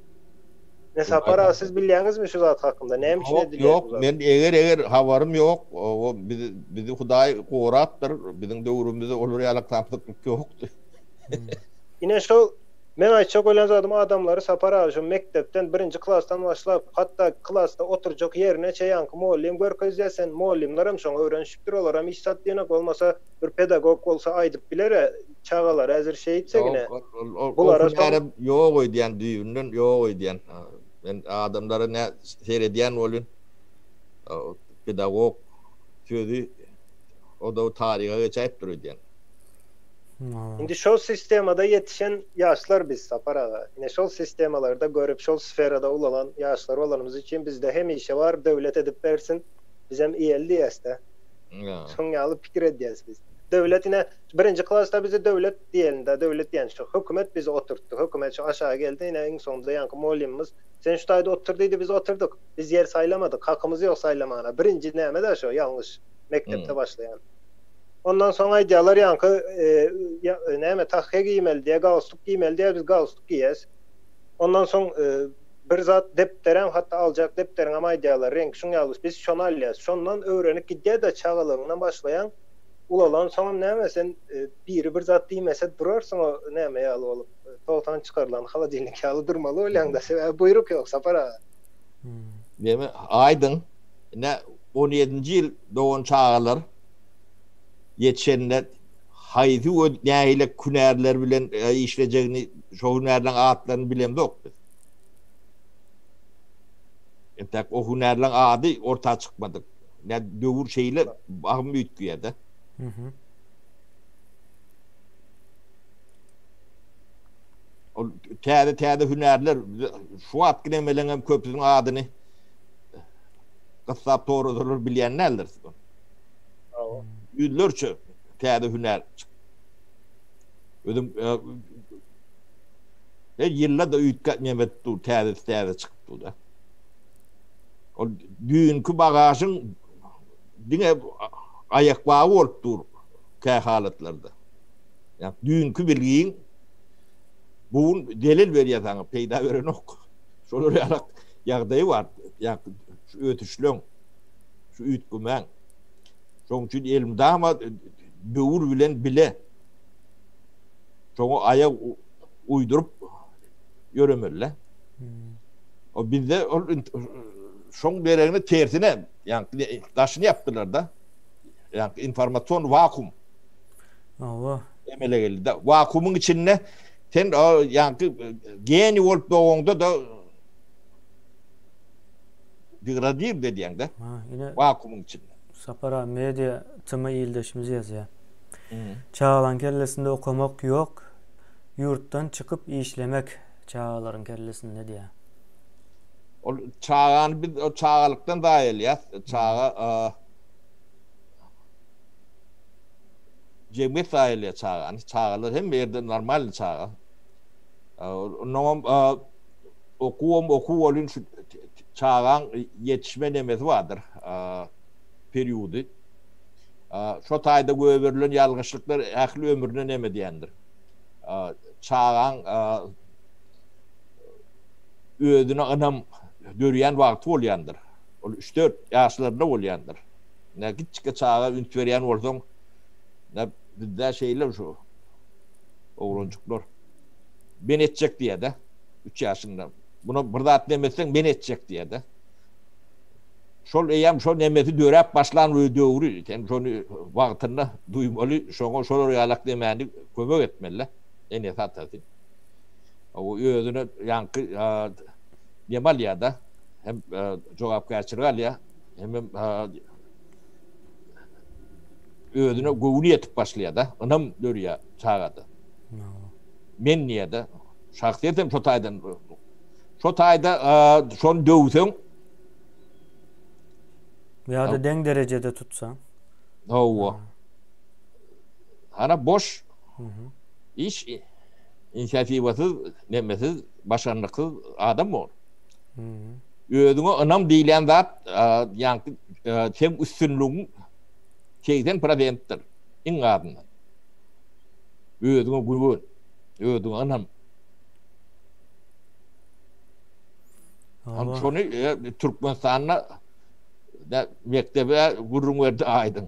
Ine Sapar aga siz bilýäňizmi şu zat hakynda näme üçin Ýok edilýär bu ýok zat? men eger eger habarym ýok o bizi bizi hudaý gorapdyr biziň döwrümizde olar ýaly samsyklyk ýokdy. Ine şo Men aýtjak bolýan zadym adamlary Sapar aga şu mekdepden birinji klasdan başlap hatda klasda oturjak ýerineçe ýaňky mugallym görkezýär sen mugallymlaram şoňa öwrenişipdir olaram hiç zat diýenok bolmasa bir pedagog bolsa aýdyp bilerä çagalar häzir şeýtsegine Ýok ol ol ol bulara soň hünärem ýok öýdýän düýbünden ýok öýdýän men adamlara nä seredýän welin pedagog sözi o-da taryha geçäýipdir öýdýän. Indi şol sistemada ýetişen ýaşlar biz Sapar aga. Ine şol sistemalarda görüp şol sferada ulalan ýaşlar bolanymyz üçin bizde hemişe bar döwlet edip bersin bizem iýeli diýýäsdä. Şoň ýaly pikir edýäs biz. Döwlet ine birinji klasda bizi döwlet diýelindä döwlet diýen şu hökümet bizi oturtdy. Hökümet şu aşagy geldi ine iň soňunda ýaňky mugallymymyz sen şu taýda otur diýdi biz oturdyk. Biz ýer saýlamadyk hakymyz ýok saýlamana. Birinji näme-dä şo ýalňyş mekdepde başlaýan. Ondan soň aýdýarlar ýaňky näme tahýa giýmeli diýýär, galstuk giýmeli diýýär, biz galstuk giýýäs. Ondan soň bir zat depderem hatda aljak depderiňem aýdýarlar, reňki şuň ýaly biz şony alýas. Şondan öwrenip gidýär-de çagalygyňdan başlaýaň, ulalan soňam näme sen biri bir zat diýmese durarsyň o näme ýaly bolup, togtan çykarylan holodilnik ýaly durmaly bolýaň-da, sebäbi buýruk ýok Sapar aga. Näme aýdyň, ine on ýedinji ýyl dogan çagalar ýetişende haýsy we nähili hünärler bilen işlejegini, şo hünärleň atlaryny bilemzok biz. Entäk o hünärleň ady orta çykmadyk. Nä döwür şeýle bagym üýtgeýär-de. Ol täze-täze hünärler şu wagtky nemeleň hem köpüsiniň adyny gyssap sorasalar bilýän däldir. Ýüzlerçe täze hünär çykdy. Özüm her ýylda-da üýtgäp neme edip dur, täzesi täze çykyp dur-da. Ol düýnki bagažyň diňe aýakbagy bolup dur kä halatlarda. Ýa düýnki bilgiň bu gün zelel berýär saňa, peýda berenok. Şolar ýaly ýagdaýy bar. Ýa şu ösüşleň, şu üýtgemäň. Şonuň üçin elmydama döwür bilen bile şoňa aýak uýduryp ýöremeli. O bizde ol şoň deregine tersine, ýa daşyny ýapdylar-da. Ýa informasion wakuum. Hawa. Emele geldi. Wakuumyň içinde sen ýa geniý bolup dogaňda-da degradir edýäň-de. Ha, ine. Wakuumyň içinde. Sapar aga media TM ildeşimiz ýazýar. Çagalaň kellesinde okamak ýok, ýurtdan çykyp işlemek çagalaryň kellesinde diýýär. Ol çagany biz o çagalykdan zaýalaýas. Çaga jemgyýet zaýalaýar çagany. Çagalar hemme ýerde normalny çaga. Onnoňam okuwam okuw bolýn şu çagaň ýetişme nemesi bardyr periody. Şo taýda göberilen ýalňyşlyklar ähli ömrüne neme diýendir. Çagaň özüne ynam dörýän wagty bolýandyr. Ol üç-dört ýaşlarynda bolýandyr. Ine kiçijik çaga üns berýän bolsaň, ine bizde şeýle şu oglanjyklar. Men etjek diýýär-de, üç ýaşynda. Buna bir zat neme etseň, men etjek diýýär-de. Şol eýýäm şol nemesi döräp başlan we döwri, sen şony wagtynda duýmaly, şoňa şolar ýalak nemäni kömek etmeli-de, enesi atasy. O özüne ýaňky neme alýar-da, hem jogapkärçilik alýar, hemem özüne göwni ýetip başlaýar-da, ynam dörýär çagada. Men diýýär-de, şahsyýet hem şo taýdan şo taýda şony döwseň ýa-da deň derejede tutsaň. Hawa. Hana boş iş inisiatiwasyz, nemesiz, başarnyksyz adam bor. Özüňe ynam diýlen zat, ýaňky seň üstünligiň 80 prosentdir iň azyndan. Özüňe güwen, özüňe ynam. Hem şony e, Türkmenistanda da mekdebe gürrüň berdi aýdyň.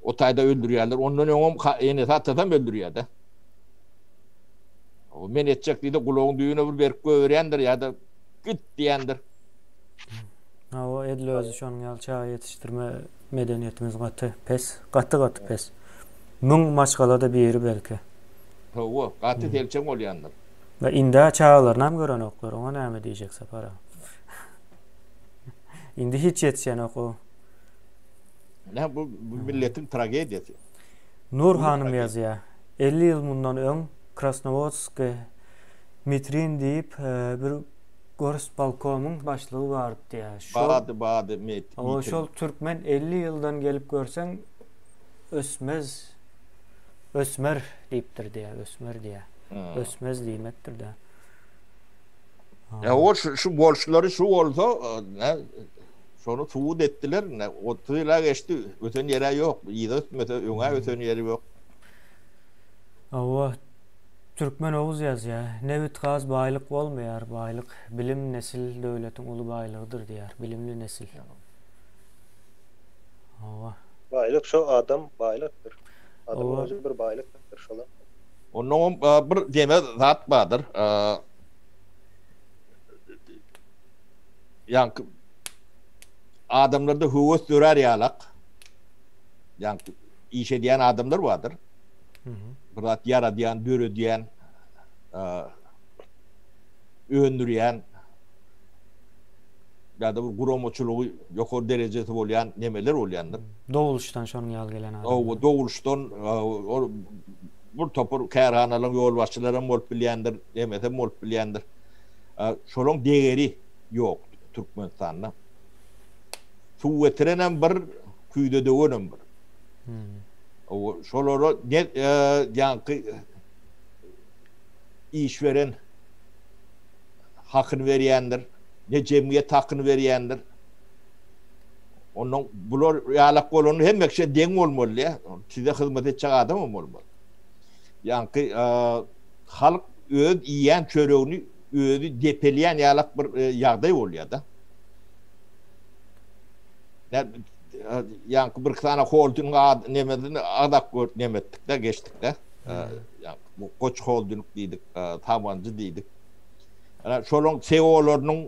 O taýda öldürýärler. Ondan öňem enesi atasam öldürýär-de. O men etjek diýdi, gulagyň düýbüne bir berip goýberýändir ýa-da git diýendir. Hawa, edil özi şonuň ýaly çaga ýetişdirme medeniýetimiz gaty pes, gaty-gaty pes. Müň maşgalada biri belki. Hawa, gaty selçeň bolýandyr. We indä çagalarynam görenoklar, oňa näme diýjek Sapar aga? Indi hiç ýetişenok o. Nä bu, bu milletiň tragediýasy. Nur hanym ýazýar. 50 ýyl mundan öň Krasnowodskiý Mitrin diýip bir gorspolkomyň başlygy bardy diýýär. Şol Bady bady met Hawa, Mitrin. şol türkmen 50 ýyldan gelip görseň ösmez ösmer diýipdir diýýär, ösmer diýýär. Ha. Ösmez diýmekdir-dä. Ya o şu, şu bolşlary şu bolsa ne şonu subut etdiler. Ne 30 ýyla geçdi. Öten ýere ýok. Yza ötmese öňe öten ýeri ýok. Hawa, Türkmen Oguz ýazýar. Nebit gaz baýlyk bolmaýar. Baýlyk bilim nesil döwletiň uly baýlygydyr diýýär. Bilimli nesil. Hawa. Baýlyk şo adam baýlykdyr. Adamyň Hawa. özi bir baýlykdyr şola. Onnoňam bir deme zat bardyr. Ýaňky adamlarda höwes dörär ýalak. Ýaňky iş edýän adamlar bardyr. Bir zat ýaradýan, döredýän, öndürýän ýa-da bir guramaçylygy ýokary derejesi bolýan nemeler bolýandyr. Doguluşdan şonuň ýaly gelen adamlar. Hawa, doguluşdan ol bir topar kärhanalaryň ýolbaşçylaram bolup bilýändir, nemesem bolup bilýändir. Şolaň degeri ýok Türkmenistanda. Suw getirenem bir, küýze döwenem bir. Şolara ne ýaňky iş beren hakyny berýändir, ne jemgyýet hakyny berýändir. Ondan bular ýalak bolany hemme kişä deň bolmaly diýä. Size hyzmat etjek adamam bolmaly. Ýaňky halk öz iýýän çöregini özi depelýän ýalak bir ýagdaý bolýar-da. Ýaňky bir sany holding ad nemesini agzap gör nemetdik-de geçdik-de. Ýaňky Goç holding diýdik, Sabanjy diýdik. Ana şolaryň CEO-larynyň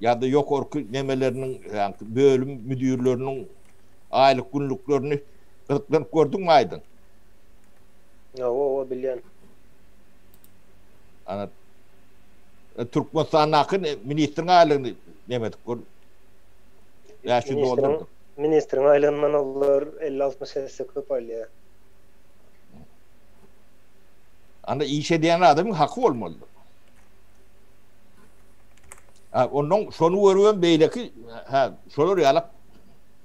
ýa-da ýokarky nemeleriniň, ýaňky bölüm müdirleriniň aýlyk günlüklerini gyzyklanyp gördüňmi Aýdyň? Hawa, hawa bilýän. Ana Türkmenistandaky ministriň aýlygyny nemetip gör. 500 dollardyr. Ministriň aýlygyndan olar 50-60 esse köp alýar. Anda iş edýän adamyň haky bolmalydyr. Ha, ondan şony görübem beýleki ha, şolar ýalak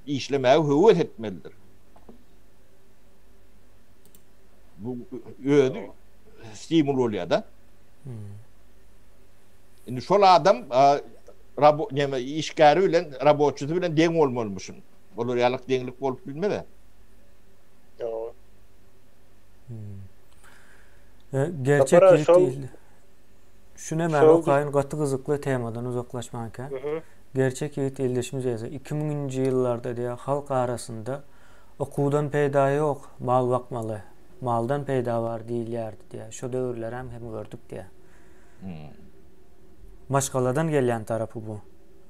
işlemäge höwes etmelidir. Bu özi stimul bolýar da. Hmm. Indi şol adam rabo näme işgäri bilen raboçysy bilen deň bolmalymyşyn. Olar ýalak deňlik bolup bilmez. Ýok. Hmm. E, gerçek ýigit diýildi. Şu nämäni okaýyn gaty gyzykly temadan uzaklaşmanka. Gerçek ýigit ildeşimiz ýazýar. 2000-nji ýyllarda diýýär halk arasynda okuwdan peýda ýok, mal bakmaly. Maldan peýda bar diýilýärdi diýýär. Şo döwürlerem hem gördük diýýär. Hmm. Maşgaladan gelýän tarapy bu.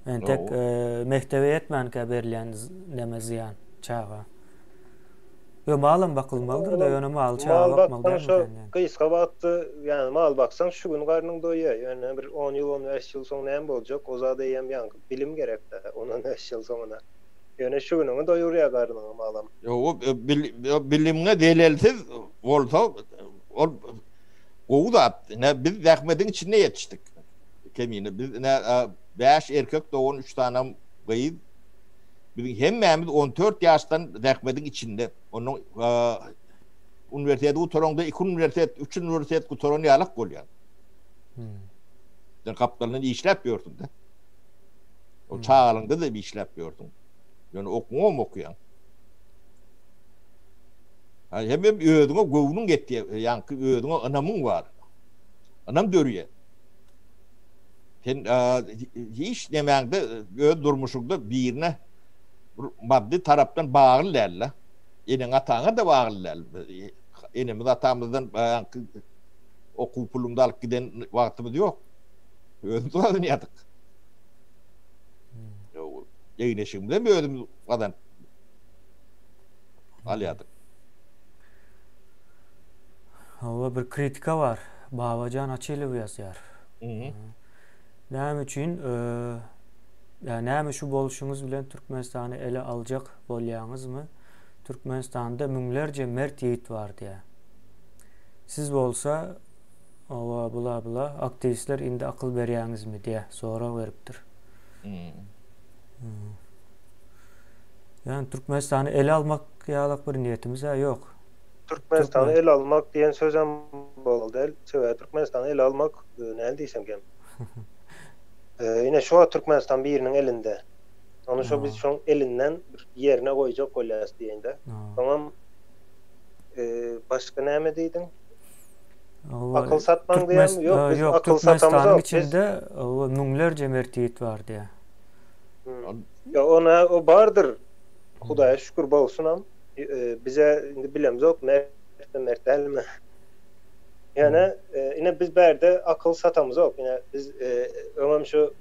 Entek e, mekdebe ýetmänkä berilýän näme zyýan çaga. Ýo malam bakylmalydyr-da, ýöne maly çaga Mal baksaň şo gysga wagtda, ýagny mal baksaň şu gün garnyň doýýar. Ýöne bir on ýyl, on bäş ýyl soň näme boljak, o zada eýýäm ýaňky bilim gerek-dä, on-on bäş ýyl soňuna. Ýöne şu günüňi doýurýar garnyňy malam. Ýo, bilimiňe zelelsiz bolsa, ol gowy zat. Ine, biz zähmediň içinde ýetişdik. Kemine biz ine bäş erkek dogan, üç sanam gyz. Biziň hemmämiz 14 ýaşdan zähmediň içinde. Ondan uniwersiteti gutaraňda iki uniwersitet, üç uniwersitet gutaran ýalak bolýar. Hmm. Sen gapdalyndan işläp ýörsüň-de. O hmm. çagalyňda da işläp ýörsüň. Ýöne okuňam okuýaň. Ha, hem hem özüňe göwnüň ýetýär, ýaňky özüňe ynamyň bar. Ynam dörýär. Sen hiç nemäňde öz durmuşyňda birine bir maddy tarapdan bagly däl-de. Eneň ataňa-da bagly däl. Enemiz atamyzdan baýaňky okuw pulumyzy alyp giden wagtymyz ýok. Özümiz gazanýardyk. Egin-eşigimizem özümiz gazanyp alýardyk. Hawa bir kritika bar. Babajan Açylow ýazýar. Näme üçin ýa näme şu bolşuňyz bilen Türkmenistany ele aljak bolýaňyzmy? Türkmenistanda müňlerce mert ýigit bar diýä. Siz bolsa owa bula bula aktiwistler indi akyl berýäňizmi diýä sorag beripdir. Hmm. Ýani Türkmenistany ele almak ýalak bir niýetimiz-ä ýok. Türkmenistany ele almak diýen sözem bolmaly däl. Sebäbi Türkmenistany ele almak näme diýsem kem. Ine şu wagt Türkmenistan biriniň elinde. Ony şo biz şoň elinden bir ýerine goýjak bolýas diýende. Soňam başga näme diýdiň? Akyl satmaň diýýämi? Ýok, biz akyl satamyzok. Türkmenistanyň içinde müňlerce mert ýigit bar diýýär. Ýa ona o bardyr. Hudaýa şükür bolsunam. Bize indi bilemzok mertmi mert dälmi. Ýöne ine biz bärde akyl satamyzok. Ine biz öňem şu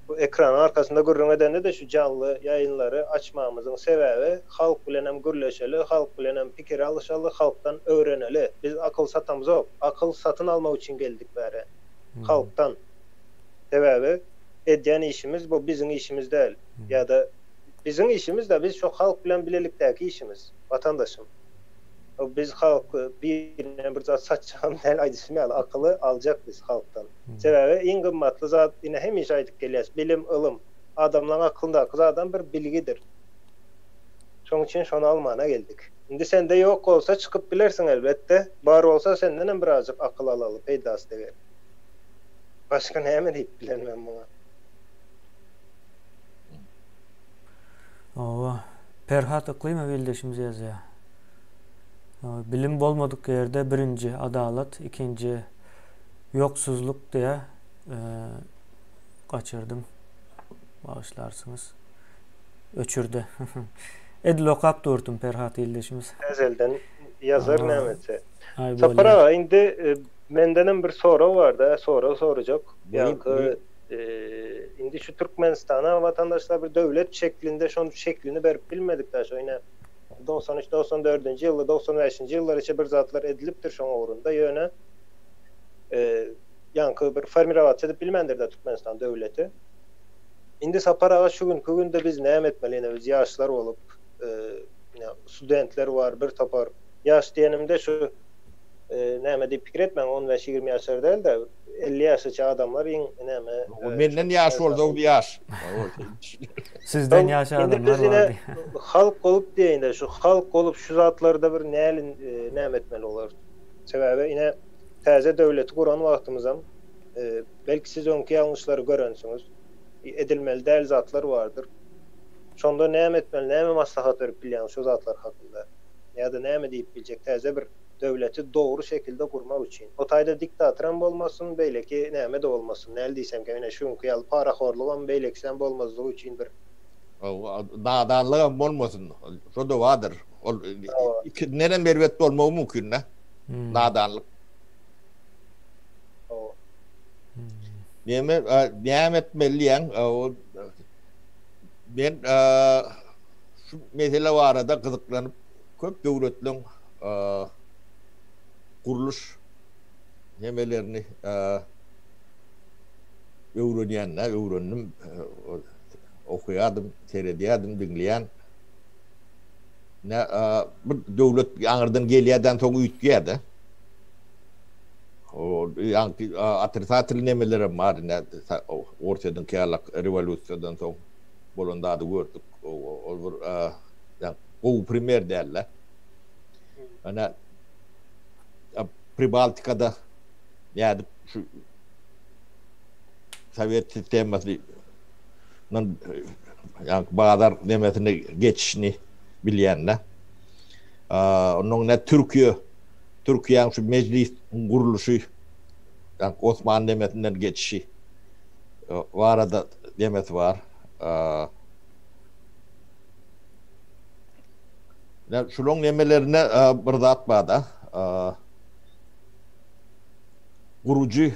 bu ekranyň arkasynda gürrüň edende-de şu janly ýaýynlary açmagymyzyň sebäbi halk bilenem gürleşeli, halk bilenem pikir alyşaly, halkdan öwreneli. Biz akyl satamzok. Akyl satyn almak üçin geldik bäre. Halkdan. Sebäbi edýän işimiz bu biziň işimiz däl. Ýa-da biziň işimiz-de biz şu halk bilen bilelikdäki işimiz, watandaşym. Biz halk birine bir zat satjagam däl aýdyşym ýaly akyly aljak biz halkdan. Sebäbi iň gymmatly zat ine hemişe aýdyp gelýäs bilim ylym. Adamlaň aklyndaky zadam bir bilgidir. Şoň üçin şony almana geldik. Indi sende ýok bolsa çykyp bilersiň elbetde. Bar bolsa sendenem birazjyk akyl alaly peýdasy deger. Başga näme diýip bilerin men muňa. Hawa. Perhat Yklymow ildeşimiz ýazýar. Bilim bolmadyk ýerde birinji adalat, ikinji ýoksuzlyk diýä gaçyrdym. Bagyşlarsyňyz. Öçürdi. Edil okap durdum Perhat ildeşimiz. Ezelden ýazar näme etse. Sapar aga indi mendenem bir sorag barda, sorag sorajak. Ýaňky indi şu Türkmenistana watandaşlar bir döwlet şeklinde şonuň şeklini berip bilmedik da şo ine 93 94-nji ýylda 95-nji ýyllar içe bir zatlar edilipdir şoň ugrunda ýöne ýaňky bir formirowat edip bilmändir da Türkmenistan döwleti. Indi Sapar aga şu günki günde biz näme etmeli ine biz ýaşlar bolup ine studentler bar bir topar ýaş diýenimde şu näme diýip pikir etmäň 15-20 ýaşlar däl-de 50 ýaşaça adamlar iň näme Menden ýaş bolsa ol ýaş. Sizden ýaş adamlar bar. Halk bolup diýeýin-de şu halk bolup şu zatlarda bir näli näme etmeli bolar. Sebäbi ine täze döwleti guran wagtymyzam belki siz öňki ýalňyşlary görensiňiz. Edilmeli däl zatlar bardyr. Şonda näme etmeli, näme maslahat berip bilýäňiz şu zatlar hakynda? Ýa-da näme diýip biljek täze bir döwleti dogry şekilde gurmak üçin. O taýda diktatoram bolmasyn, beýleki näme-de bolmasyn. Näl diýsemkä, ine şu günki ýaly parahorlugam, beýlekisem bolmazlygy üçin bir. Nadanlygam bolmasyn. Şo-da bardyr. Ol ikindenem erbet bolmagy mümkin-dä. Nadanlyk. Hawa. Näme, näme etmeli diýýäň? Men şu mesele barada gyzyklanyp köp döwletleň gurluş nemelerini öwrenýän-dä, öwrendim, okaýardym, seredýärdim, diňleýän. Bir döwlet aňyrdan gelýärden soň üýtgeýär-de. Ýaňky otrisatel nemelerem bar ine, Orsýetiňki ýalak rewolýusiýadan soň bolan zady gördük. Ol bir gowy primer däl-de. Ine Pribaltikada nädip şu sowet sistemasy ýaňky bazar nemesine geçişini bilýän-de. Ondan ne Türkiýe Türkiýäň şu mejlis gurluşy ýaňky Osman nemesinden geçişi barada nemesi bar. Şulaň nemelerinde bir zat bar-da. Gurujy,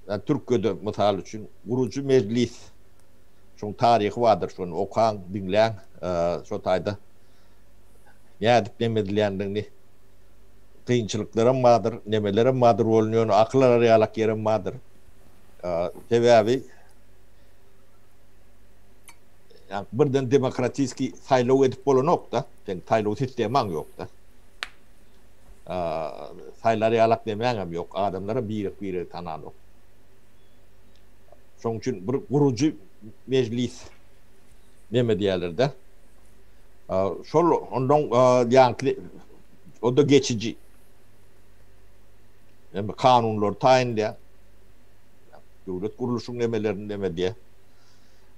ýa Türkiýede mysal üçin gurujy mejlis şoň taryhy bardyr, şony okaň, diňläň, şo taýda nädip neme edilýändigini kynçylyklaram bardyr, nemelerem bardyr bolun, ýöne akyl alar ýalak ýerem bardyr. Sebäbi Ýa birden demokratiski saýlaw edip bolanok-da. Seň saýlaw sistemaň ýok-da. Saýlar ýalak nemäňem ýok. Adamlaram birek-biregi tananok. Şoň üçin bir gurujy mejlis neme diýerler-de. Şol ondan ýaňky o-da geçiji. Hem kanunlary taýynlaýar. Döwlet gurluşyň nemelerini neme diýär.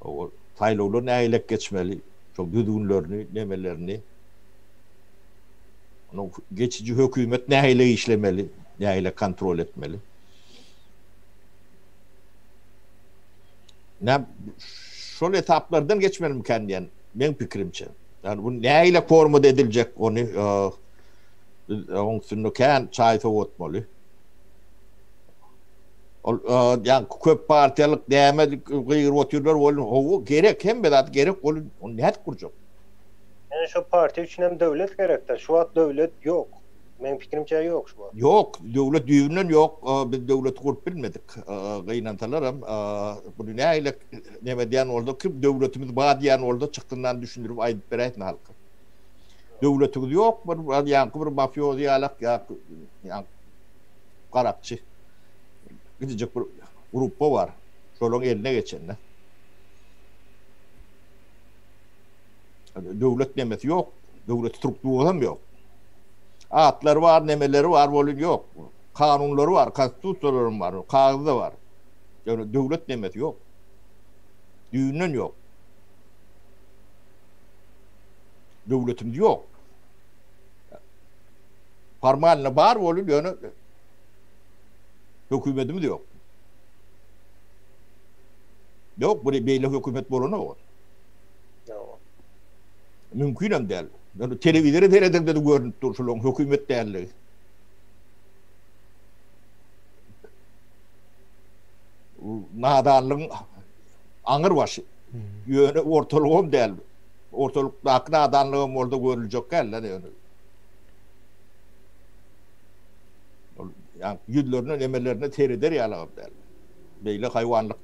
O saýlawlar nähilek geçmeli, şol düzgünlerini, nemelerini. Onuň geçiji hökümet nähili işlemeli, nähili kontrol etmeli. Näme şol etaplardan geçmelimikän diýen meň pikirimçe. Ýani bu nähili formada ediljek ony biz oň üstünde kän çaý sowatmaly. Ol ýa köp partiýalyk näme gygyryp otyrlar ol hawa gerek hemme zat gerek ol ony nädip gurjak? Ýöne şo partiýa üçin hem döwlet gerekdä. Şu wagt döwlet ýok. Meň pikirimçe ýok şu wagt. Ýok, döwlet düýbünden ýok. Biz döwleti gurup bilmedik. Gynansalaram buny nähili neme diýen bolsa, kim döwletimiz bar diýen bolsa çyksyndan düşündirip aýdyp beräýsin halka. Döwletiňiz ýok bir ýaňky bir mafiozy ýalak ýa garakçy gidijek bir gruppa bar. Şolaryň eline geçende. Döwlet nemesi ýok. Döwlet strukturasy hem ýok. Atlary bar, nemeleri bar, bolun ýok. Kanunlary bar, konstitusiýalary hem bar, kagyzda bar. Ýöne döwlet nemesi ýok. Düýbünden ýok. Döwletimiz ýok. Formalno bar bolun, ýöne hökümetimiz ýok. Ýok, bu beýle hökümet bolanok. Ýok. Mümkinem däl. Ýöne telewizora seredeňde-de görnüp dur şularyň hökümet dälligi. Nadanlygyň aňyr başy. Ýöne ortalygam däl. Ortalykdaky nadanlygam bolsa görüljek däl-de ýöne. Ol ýa ýüzlerine nemelerine sereder ýalagam däl. Beýle haýwanlyk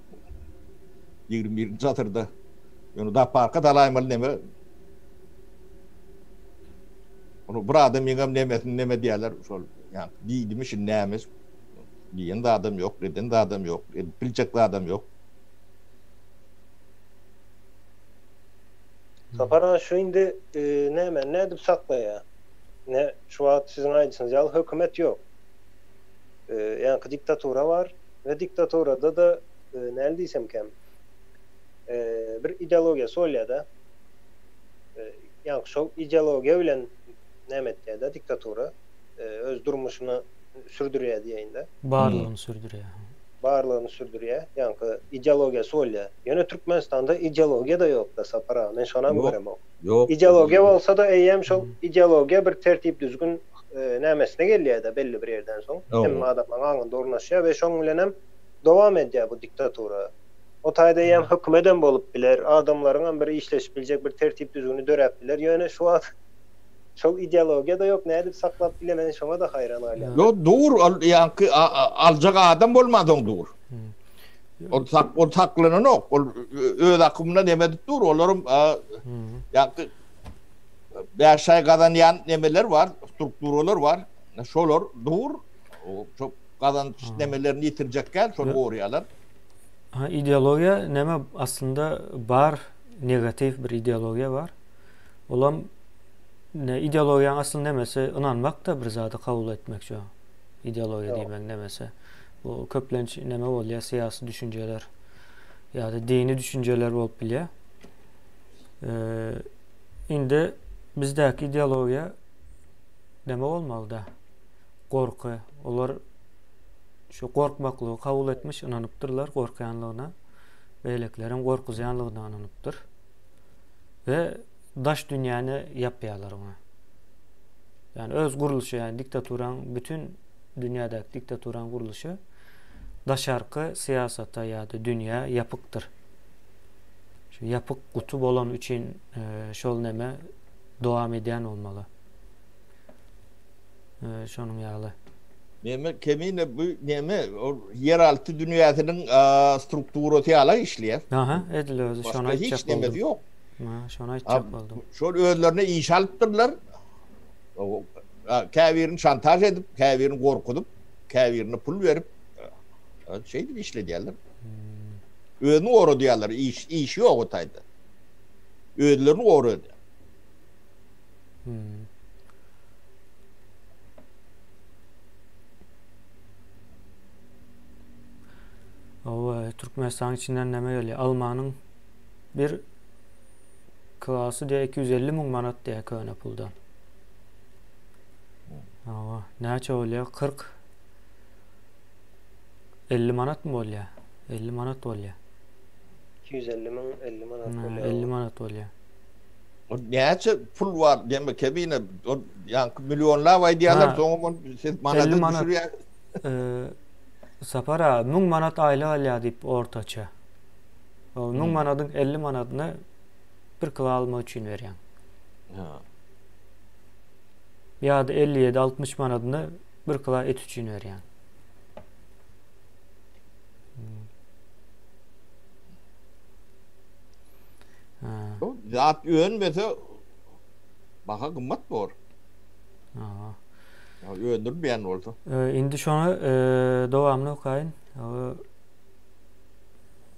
21-nji asyrda ýöne zooparka salaýmaly neme. Ony bir adamyňam nemesini neme diýerler şol ýa diýdimi şindi näme diýen zadam ýok, eden zadam ýok, edip biljek zadam ýok. Sapar aga şu indi näme nädip saklaýar? Ine şu wagt siziň aýdyşyňyz ýaly hökümet ýok. Ýaňky diktatura bar we diktaturada-da näl diýsemkäm bir ideologiýasy bolýar-da. Ýaňky şol ideologiýa bilen näme etýär-de diktatura öz durmuşyny sürdürýär diýeýin-de. Barlygyny sürdürýär. Barlygyny sürdürýär. Ýaňky ideologiýasy bolýar. Ýöne Türkmenistanda ideologiýa-da ýok-da Sapar aga, men şonam göremok. Ýok. Ideologiýa bolsa-da eýýäm şol ideologiýa bir tertip-düzgün nämesine gelýär-de belli bir ýerden soň. Hemme adamlaryň aňynda ornaşýar we şoň bilenem dowam edýär bu diktatura. O taýda eýýäm hökümedem bolup biler, adamlaryňam bir işleşip biljek bir tertip-düzgüni döräp biler. Ýöne şu wagt şol ideologiýa-da ýok, nädip saklap biler men şoňa-da haýran galýan. Ýok, dur, ol ýaňky aljak adam bolmansoň dur. Ol sak ol saklananok. Ol öz akymyna neme edip dur. Olaryň ýaňky bäş aý gazanýan nemeler bar, strukturalar bar. Şolar dur. Şo gazanç nemelerini ýitirjek däl, şony gorýarlar. Ha, ideologiýa neme aslynda bar, negatiw bir ideologiýa bar. Olam ne ideologiýanyň asyl nemesi ynanmak-da bir zady kabul etmek şo. Ideologiýa diýmegiň nemesi. Bu köplenç neme bolýar, syýasy düşünjeler ýa-da dini düşünjeler bolup bilýär. Indi bizdäki ideologiýa neme bolmaly-da? Gorky. Olar şu gorkmaklygy kabul etmiş, ynanypdyrlar gorkýanlygyna. Beýlekileriň gorkuzýanlygyna ynanypdyr. We daş dünýäni ýapýarlar oňa. Ýani öz gurluşy, ýani diktaturaň bütün dünýädäki diktaturaň gurluşy daşarky syýasata ýa-da dünýä ýapykdyr. Şu ýapyk guty bolan üçin e, şol neme dowam edýän bolmaly. E, şonuň ýaly. Neme kemine bu neme ol ýeralty dünýäsiniň strukturasy ýaly işleýär. Aha, edil özi şony aýtjak hiç nemesi ýok. Ha, şony aýtjak boldum. Şol özlerine iş alypdyrlar. Käbirini şantaž edip, käbirini gorkuzyp, käbirine pul berip, şeýdip işledýärler. Özüni goradýarlar, iş iş ýok o taýda. Özlerini goradýar. Hmm. Owa, Türkmenistanyň içinden näme gelýär? Almanyň bir klasy diýä 250 müň manat diýä köne puldan. Hawa, näçe bolýar? 40 50 manatmy bolýar? 50 manat bolýar. 250 müň 50 manat bolýar. 50 manat bolýar. O näçe pul bar diýme kemine o ýaňky millionlap aýdýarlar soňam ol siz manada düşürýär. Sapar aga 1000 manat aýlyk alýar diýip ortaça. O 1000 manadyň 50 manadyny bir kilo almak üçin berýäň. Ha. Ýa-da 57-60 manadyny bir kilo et üçin berýäň. Ha. Zat önmese baha gymmat bor. Ha. Ya öndürmeýän bolsa. Indi şony dowamyny okaýyn.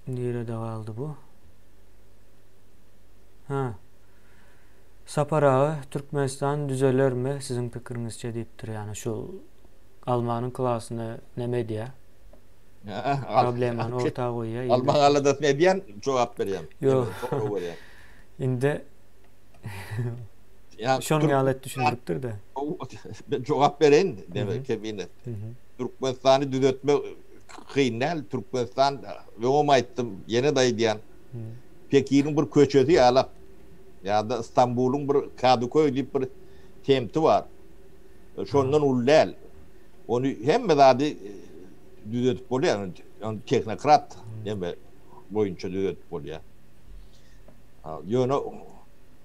Nirede galdy bu? Ha. Sapar aga, Türkmenistan düzelermi siziň pikiriňizçe diýipdir. Ýani şu almanyň klasyny neme edýär? Problemany orta goýýar. Almaň aladasyny edýän, jogap berýän. Ýok. Indi şonuň ýaly et düşündiripdir-de. Ben jogap bereýin, deme kemine. Türkmenistany düzetmek kyn däl. Türkmenistan, öňem aýtdym, ýene-de aýdýan. Pekiniň bir köçesi ýalak ýa-da Stambulyň bir Kadyköý diýip bir semti bar. Şondan uly däl. Ony hemme zady düzedip bolýar. Ony tehnokrat neme boýunça düzedip bolýar. Ýöne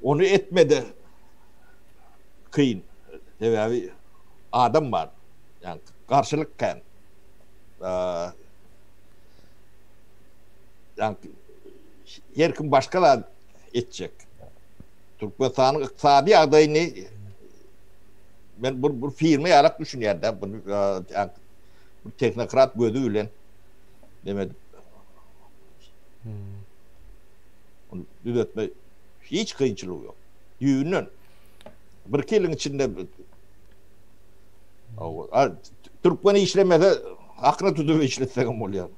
ony etmede kyn. Sebäbi adam bar. Ýagny garşylyk kän. Ýagny her kim başga zat etjek. Türkmenistanyň ykdysady ýagdaýyny men bir, bir firma ýalak düşünýän da bunu bir tehnokrat gözi bilen neme edip hmm. Onu düzetme hiç kynçylygy ýok. Düýbünden bir iki ýylyň içinde Türkmen işlemese hakyna tutup işletsegem bolýar.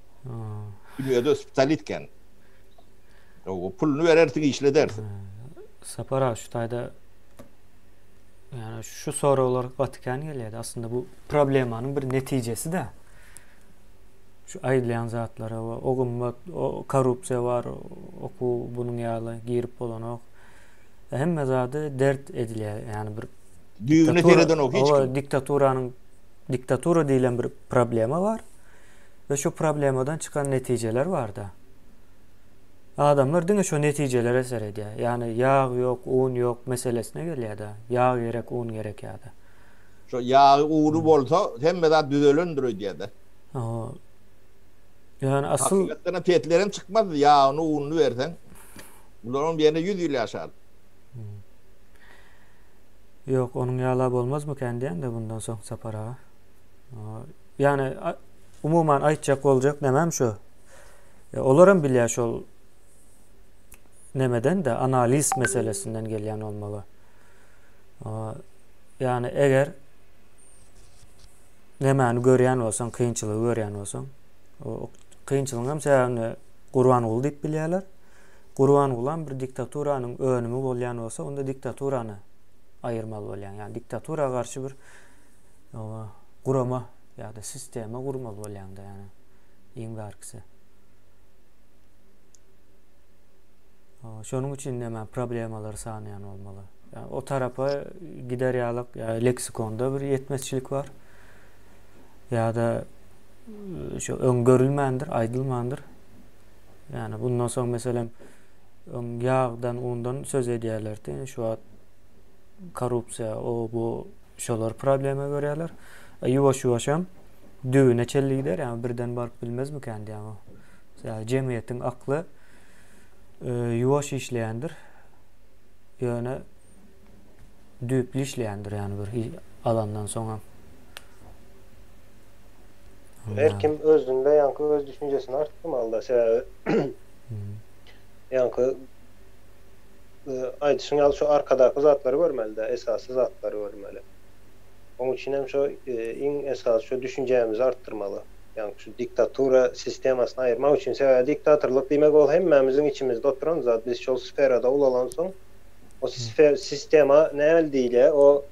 Dünýäde spesialist kän. O puluny berersiň işledersiň. Sapar aga şu taýda ýani şu soraglar gaty kän gelýär. Aslynda bu problemanyň bir netijesi de. Şu aýdylýan zatlara we o gymmat, o korrupsiýa bar, okuw bunuň ýaly girip bolanok. Hemme zady dert edilýär. Ýani bir düýbüne seredenok hiç kim. Diktaturanyň diktatura diýlen bir problema bar. We şu problemadan çykan netijeler bar-da. Adamlar diňe şo netijelere seredýär. Ýagny ýag ýok, un ýok meselesine gelýär-de. Ýag gerek, un gerek ýa-da. Şo ýagy, uny bolsa hemme zat düzelendir öýdýär-de. Hawa. Ýöne asyl Hakykatdan hem petlerem çykmazdy ýagyny, ununy berseň. Bularam ýene 100 ýyl ýaşardy. Ýok, onuň ýala bolmazmykan diýen-de bundan soň Sapar aga. Ýagny umuman aýtjak boljak nämem şu. E, olaram bilýär şol nemeden-de analiz meselesinden gelýän bolmaly. Ýagny eger nemäni görýän bolsaň, kynçylygy görýän bolsaň, o kynçylygyň hem sebäbini Gurbanguly diýip bilýärler. Gurbangulam bir diktaturanyň önümi bolýan bolsa, onda diktaturany aýyrmaly bolýaň. Ýagny diktatura garşy bir gurama ýa-da sistema gurmaly bolýaň-da, ýagny iň bärkisi. Şonuň üçin näme problemalary sanaýan bolmaly. Ýa o tarapa gider ýalyk ýa leksikonda bir ýetmezçilik bar. Ýa-da şu öň görülmändir, aýdylmandyr. Ýani bundan soň meselem öň ýagdan, undan söz edýärlerdi. Şu wagt korrupsiýa, o bu şolar problema görýärler. Ýuwaş-ýuwaşam düwüne çenli gider, ýagny birden baryp bilmezmikän diýýän o. Jemgyýetiň akly ýuwaş işleýändir. Ýöne düýpli işleýändir, ýagny bir. Alandan soňam. Her kim özünde ýaňky öz düşünjesini artdyrmalyda sebäbi ýaňky aýdyşyň ýaly şu arkadaky zatlary görmelidä esasy zatlary görmeli. Oň üçin hem şo iň esasy şo düşünjämizi artdyrmaly. Ýaňky şu diktatura sistemasyny aýyrmak üçin sebäbi diktatorlyk diýmek ol hemmämiziň içimizde oturan zat biz şol sferada ulalansoň o sistema nähili diýilýär o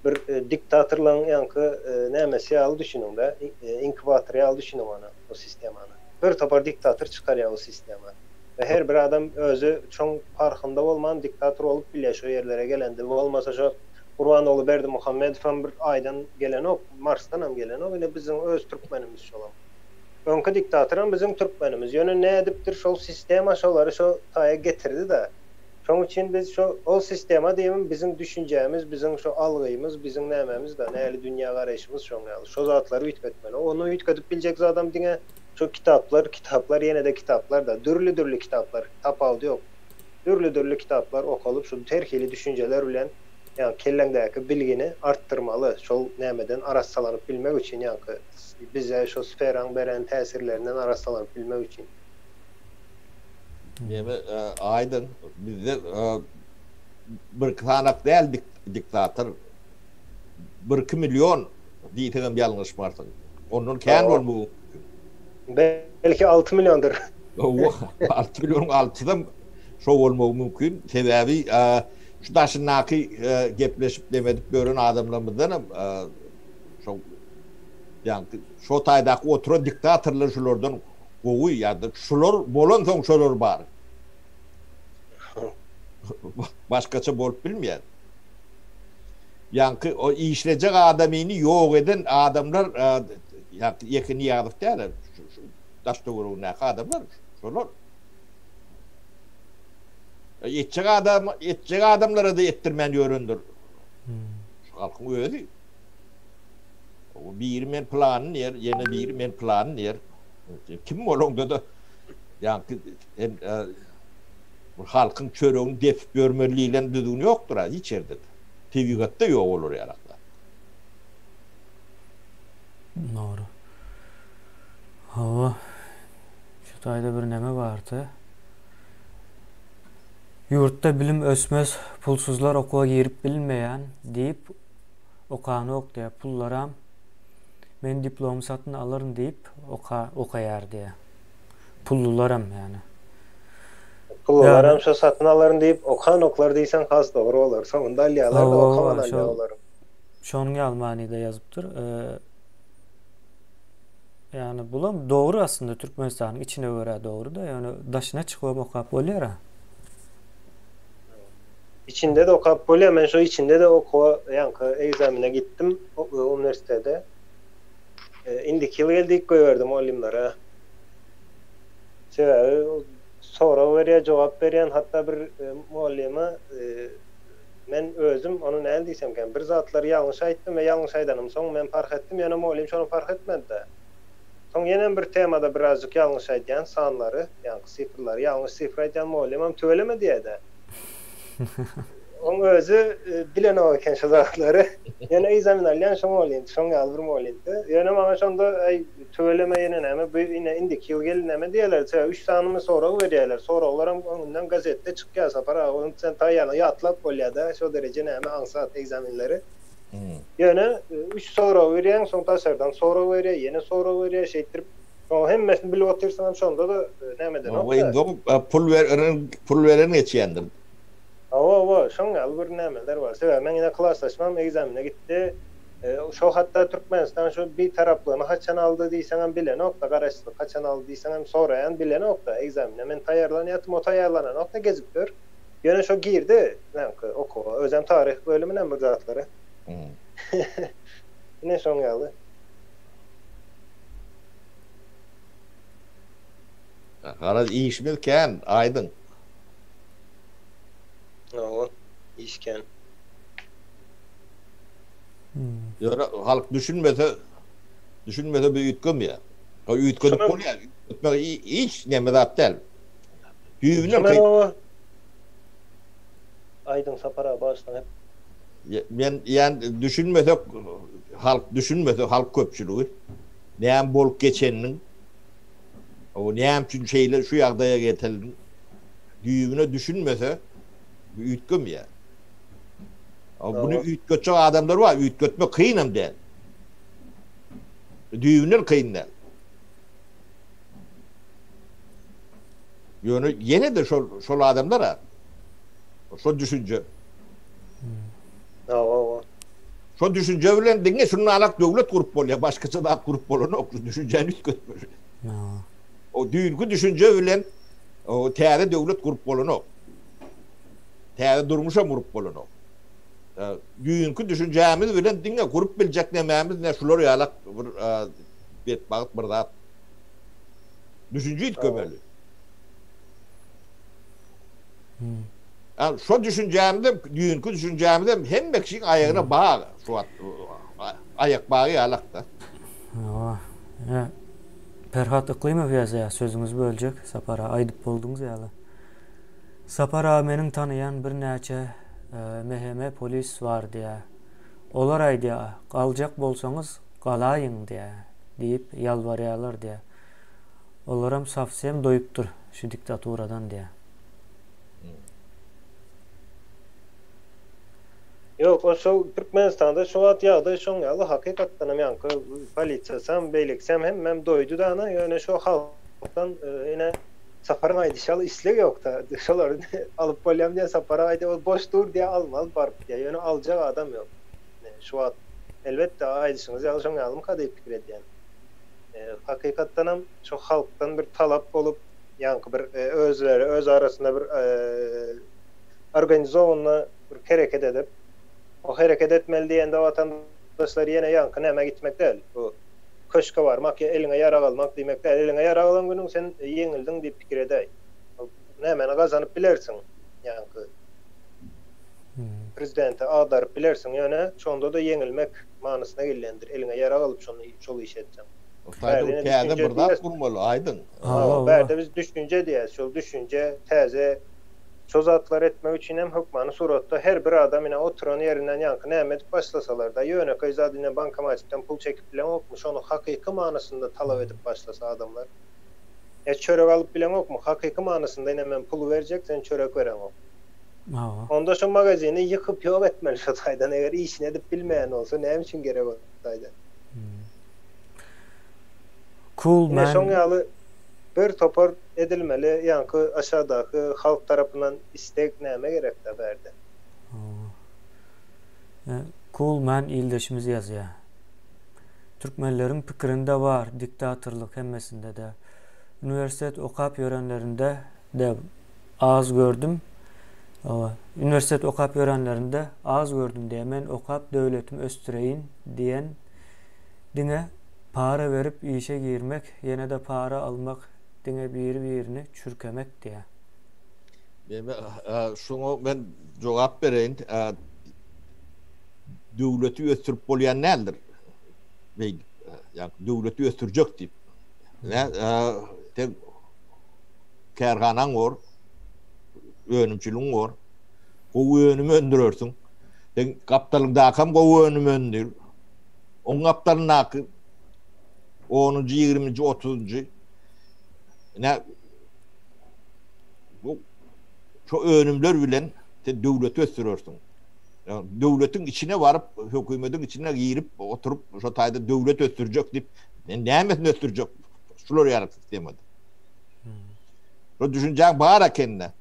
bir diktatorlaryň ýaňky nämesi ýaly düşüniňdä, inkubator ýaly düşüniň ony, o sistemany. Bir topar diktator çykarýar o sistema. We her bir adam özi şoň parhynda bolman diktator bolup bilýär şo ýerlere gelende. Bolmasa şo Gurbanguly Berdimuhamedowam bir aýdan gelenok, Marsdanam gelenok, ine biziň öz türkmenimiz şolam. Öňki diktatoram biziň türkmenimiz. Ýöne nädipdir şol sistema şolary şo taýa getirdi-de. Şoň üçin biz şo ol sistema diýibem biziň düşünjämiz, biziň şo algymyz, biziň nämämiz-da, näli dünýä garaýşymyz şoň ýaly. Şo zatlary üýtgetmeli. Ony üýtgedip biljek zadam diňe şo kitaplar, kitaplar, ýene-de kitaplar-da. Dürli-dürli kitaplar, tapawudy ýok. Dürli-dürli kitaplar okalyp, şu her hili düşünjeler bilen, ýagny kelläňdäki bilgini artdyrmaly, şol nämeden arassalanyp bilmek üçin, ýaňky bize şo sferaň beren täsirlerinden arassalanyp bilmek üçin. Neme aýdyň bizde birki sanak däl diktator birki million diýseňem ýalňyşmarsyň. Ondan kän bolmagy mümkin. Belki 6 milliondyr. Hawa, 6 millionyň altysam şo bolmagy mümkin. Sebäbi şu daşyndaky gepleşip neme edip ýören adamlarymyzdanam şo ýaňky şo taýdaky oturan diktatorlar şulardan Gowy ýa-da şular bolansoň şolar bar. Başgaça bolup bilmeýär. Ýaňky o işlejek adamyny ýok eden adamlar ýaňky ýeke Nyýazow däl, daş töweregindäki adamlar şolar. Etjek adam, etjek adamlara-da etdirmän ýörendir. Şu halkyň özi. Biri men plany diýer, ýene biri men plany diýer. Kim bolaňda-da ýaňky sen bir halkyň çöregini depip ýörmeli diýlen düzgün ýokdur-a hiç ýerde-de. Tebigatda ýok olar ýaly zat. Dogry. Hawa. Şu taýda bir neme bardy. Ýurtda bilim ösmez, pulsuzlar okuwa girip bilmeýän diýip okanok diýýär. Pullaram Men diplomy satyn alaryn diýip oka okaýar diýýär. Pullularam ýagny. Pullularam şo satyn alaryn diýip okanoklar diýseň has dogry bolar. Soňunda alýarlar-da okaman alýar olaram. Şonuň ýaly manyda ýazypdyr. Ýagny bulam dogry aslynda Türkmenistanyň içine görä dogry-da, ýöne daşyna çykyp okap bolýar-a. Içinde-de okap bolýar. Men şo içinde-de okuwa ýaňky ekzamene gitdim uniwersitete. Indiki ýyl gel diýip goýberdi mugallymlara. Sebäbi sorag berýär, jogap berýän hatda bir mugallyma men özüm ony näme diýsemkäm bir zatlary ýalňyş aýtdym we ýalňyş aýdanym soň men parh etdim ýöne mugallym şony parh etmedi-de. Soň ýenem bir temada birazjyk ýalňyş aýdýan sanlary, ýaňky sifrlary ýalňyş sifr aýdýan mugallymam tüweleme diýýär-dä. Oň özi bilenok eken şu zatlary. Ýöne ekzamen alýan şo mugallymdy, şoň ýaly bir mugallymdy. Ýöne maňa şonda äý tüweleme ýene näme bu ine indiki ýyl gel näme diýýärler. Sebäbi üç sanymy sorag berýärler. Soraglaram öňünden gazetde çykýar Sapar aga ony sen taýýarla ýatlap bolýar-da şo dereje näme aňsat ekzamenleri. Ýöne üç sorag berýäň, soň daşardan sorag berýär, ýene sorag berýär, şeýtdirip, soň hemmesini bilip otyrsyňam şonda-da näme edenok-da. Indi pul beren, pul beren geçýändir. Hawa, hawa, şoň ýaly bir nämeler bar. Sebäbi meň ine klasdaşymam ekzamene gitdi. Şo hatda Türkmenistan şu bitaraplygyny haçan aldy diýseňem bilenok-da, garaşsyzlyk haçan aldy diýseňem soraýan bilenok-da ekzamene. Men taýýarlanýartym, o taýýarlananok-da gezip ýör. Ýöne şo girdi näňki okuwa. Özem taryh bölüminem bir zatlary. Ine şoň ýaly. Garaz işimiz kän Aýdyň. Hawa, iş kän. Ýöne halk düşünmese, düşünmese bu üýtgemeýär. Üýtgedip bolýar, üýtgetmek hiç neme zat däl. Düýbünden kyn. Aýdyň Sapar aga bagyşlaň hep. Men ýan düşünmesek, halk düşünmese, halk köpçüligi näme bolup geçeniniň, o näme üçin şeýle şu ýagdaýa getildiň düýbüne düşünmese, bu üýtgemeýär. Buny üýtgetjek adamlar bar, üýtgetmek kynam däl. Düýbünden kyn däl. Ýöne ýene-de şol şol adamlar-a. Şol düşünje. Hawa. Şol düşünje bilen diňe şunalak döwlet gurup bolýar, başgaça zat gurup bolanok. Şu düşünjäni üýtgetmeli. O düýnki düşünje bilen o täze döwlet gurup bolanok. Täze durmuşam gurup bolanok. Düýnki düşünjämiz bilen diňe gurup biljek nemämiz ne şular ýalak bir betbagt bir zat. Düşünje üýtgemeli. Yani şo düşünjämizem, düýnki düşünjämizem hemme kişiň aýagyna bag şu wagt aýak bagy ýalak-da. Hawa. Ine, Perhat Yklymow ýazýar, sözüňizi böljek, Sapar aga, aýdyp bolduňyz ýaly. Sapar aga meniň tanaýan birnäçe MHM polis bar diýýär. Olar aýdýar, galjak bolsaňyz galaýyň diýýär, diýip ýalbarýarlar diýýär. Olaram sowsem doýupdyr şu diktaturadan diýýär. Ýok, o şo Türkmenistanda şu wagt ýagdaý şoň ýaly hakykatdanam ýaňky polisiýasam beýlekisem hemmem doýdy dana ýöne şo halkdan ine Saparyň aýdyşy ýaly isleg ýokda şolary alyp bolýam diýen Sapara aýdýar ol boş dur diýýär almaly baryp diýýär ýöne aljak adam ýok şu wagt elbetde aýdyşyňyz ýaly şoň ýalymyka diýip pikir edýän hakykatdanam şo halkdan bir talap bolup ýaňky bir özleri öz arasynda bir organizowanyna bir hereket edip, o hereket etmeli diýende watandaşlar ýene ýaňky nämä gitmek däl, bu köşke barmak ýa eliňe ýarag almak diýmek däl, eliňe ýarag alan günüň sen ýeňildiň diýip pikir edäý. Ol nämäni gazanyp bilersiň, ýaňky prezidenti agdaryp bilersiň, ýöne şonda-da ýeňilmek manysyna gelýändir, eliňe ýarag alyp şony şol işi etseň. Bärde täze bir zat gurmaly, aýdyň. Hawa, bärde biz düşünje diýýäs, şol düşünje täze Şo zatlary etmek üçin hem hökmany suratda her bir adam ine oturan ýerinden ýaňky näme edip başlasalarda ýönekeý zat ine bankomatikden pul çekip bileňokmy şony hakyky manysynda talap edip başlasa adamlar ýa çörek alyp bileňokmy hakyky manysynda ine men puly berjek sen çörek bereňok onda şo magazini ýykyp ýok etmeli şo taýdan eger işini edip bilmeýän bolsa näme üçin gerek o taýda. Cool Ine man. şoň ýaly bir topar edilmeli ýaňky aşagdaky halk tarapyndan isleg näme gerekdä bärde. Hawa. Cool man ildeşimiz ýazýa. Türkmenleriň pikirinde bar diktatorlyk hemmesinde-de. Uniwersitet okap ýörenlerinde de az gördüm. Hawa. Uniwersitet okap ýörenlerinde az gördüm diýä. Men okap döwletimi ösdüreýin diýen diňe Para berip işe girmek, ýene-de para almak diňe biri-birini çürkemek diýýär. Meme şuňa men jogap bereýin. Döwleti ösdürip bolýan däldir. Beýdip, ýa döwleti ösdürjek diýip. Nä, sen kärhanaň bor, önümçiligiň bor. Gowy önüm öndürersiň. Sen gapdalyňdakam gowy önüm öndür. Oň gapdalyndaky onunjy, ýigriminji, otuzynjy ine bu şu önümler bilen sen döwleti ösdürersiň. Döwletiň içine baryp, hökümetiň içine girip, oturyp, şo taýda döwlet ösdürjek diýip, nämesini ösdürjek? Şular ýaly sistemada. Şo düşünjäň bar ekende.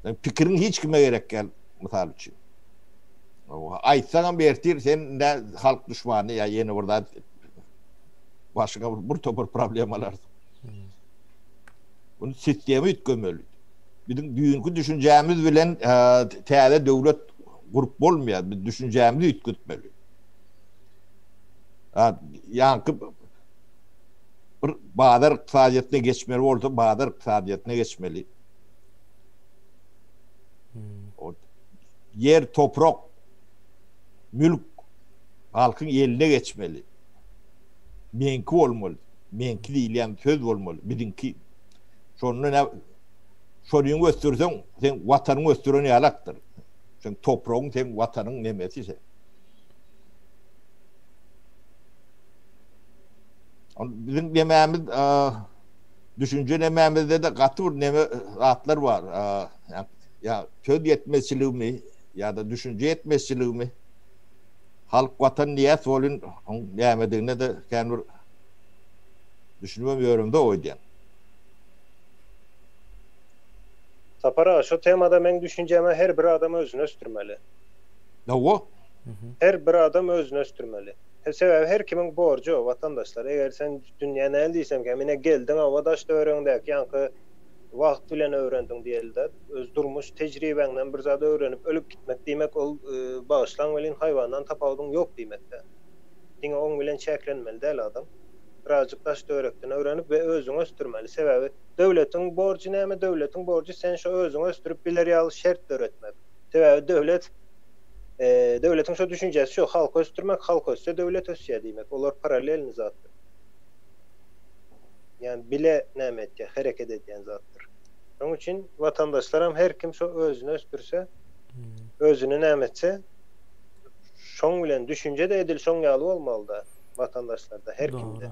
Pikiriň hiç kime gerek däl, mysal üçin. Aýtsaňam ertir sen nä halk duşmany ýa ýene bir zat başyňa bir topar problemalar. Bunu sistemi üýtgemeli. Biziň düýnki düşünjämiz bilen täze döwlet gurup bolmaýar. Biz düşünjämizi üýtgetmeli. Ýaňky bir bazar ykdysadyýetine geçmeli bolsa, bazar ykdysadyýetine geçmeli. Ýer, toprak, mülk halkyň eline geçmeli. Meňki bolmaly. Meňki diýilýän söz bolmaly. Biziňki. Şonda nä şonyňy ösdürseň, sen watanyňy ösdüren ýalakdyr. Seň topragyň, seň watanyň nemesi sen. Biziň nemämiz düşünje nemämizde-de gaty bir neme zatlar bar. Ýa söz ýetmezçiligimi ýa-da düşünje ýetmezçiligimi halk watan diýýäs welin oň nämedigine-de kän bir düşünibem ýöremzok öýdýän. Sapar aga şu temada meň düşünjäme her bir adam özüni ösdürmeli. Hawa. Her bir adam özüni ösdürmeli. Sebäbi her kimiň borjy o watandaşlar. Eger sen dünýä näl diýsem kem ine geldiň hawa daş töweregiňdäki ýaňky wagt bilen öwrendiň diýeli-de öz durmuş tejribäňden bir zat öwrenip ölüp gitmek diýmek ol bagyşlaň welin haýwandan tapawudyň ýok diýmekdä. Diňe oň bilen çäklenmeli däl adam. Birazjyk daş töwerekden öwrenip we özüňi ösdürmeli. Sebäbi döwletiň borjy näme döwletiň borjy sen şo özüňi ösdürip biler ýaly şert döretmek. Sebäbi döwlet Döwletiň şo düşünjesi şo, halky ösdürmek, halk össe döwlet ösýär diýmek. Olar paralelny zatdyr. Ýani bile näme etýär, hereket edýän zatdyr. Şonuň üçin watandaşlaram her kim şo özüni ösdürse, özüni näme etse, şoň bilen düşünje-de edil şoň ýaly bolmaly-da watandaşlarda, her kimde. Dogry.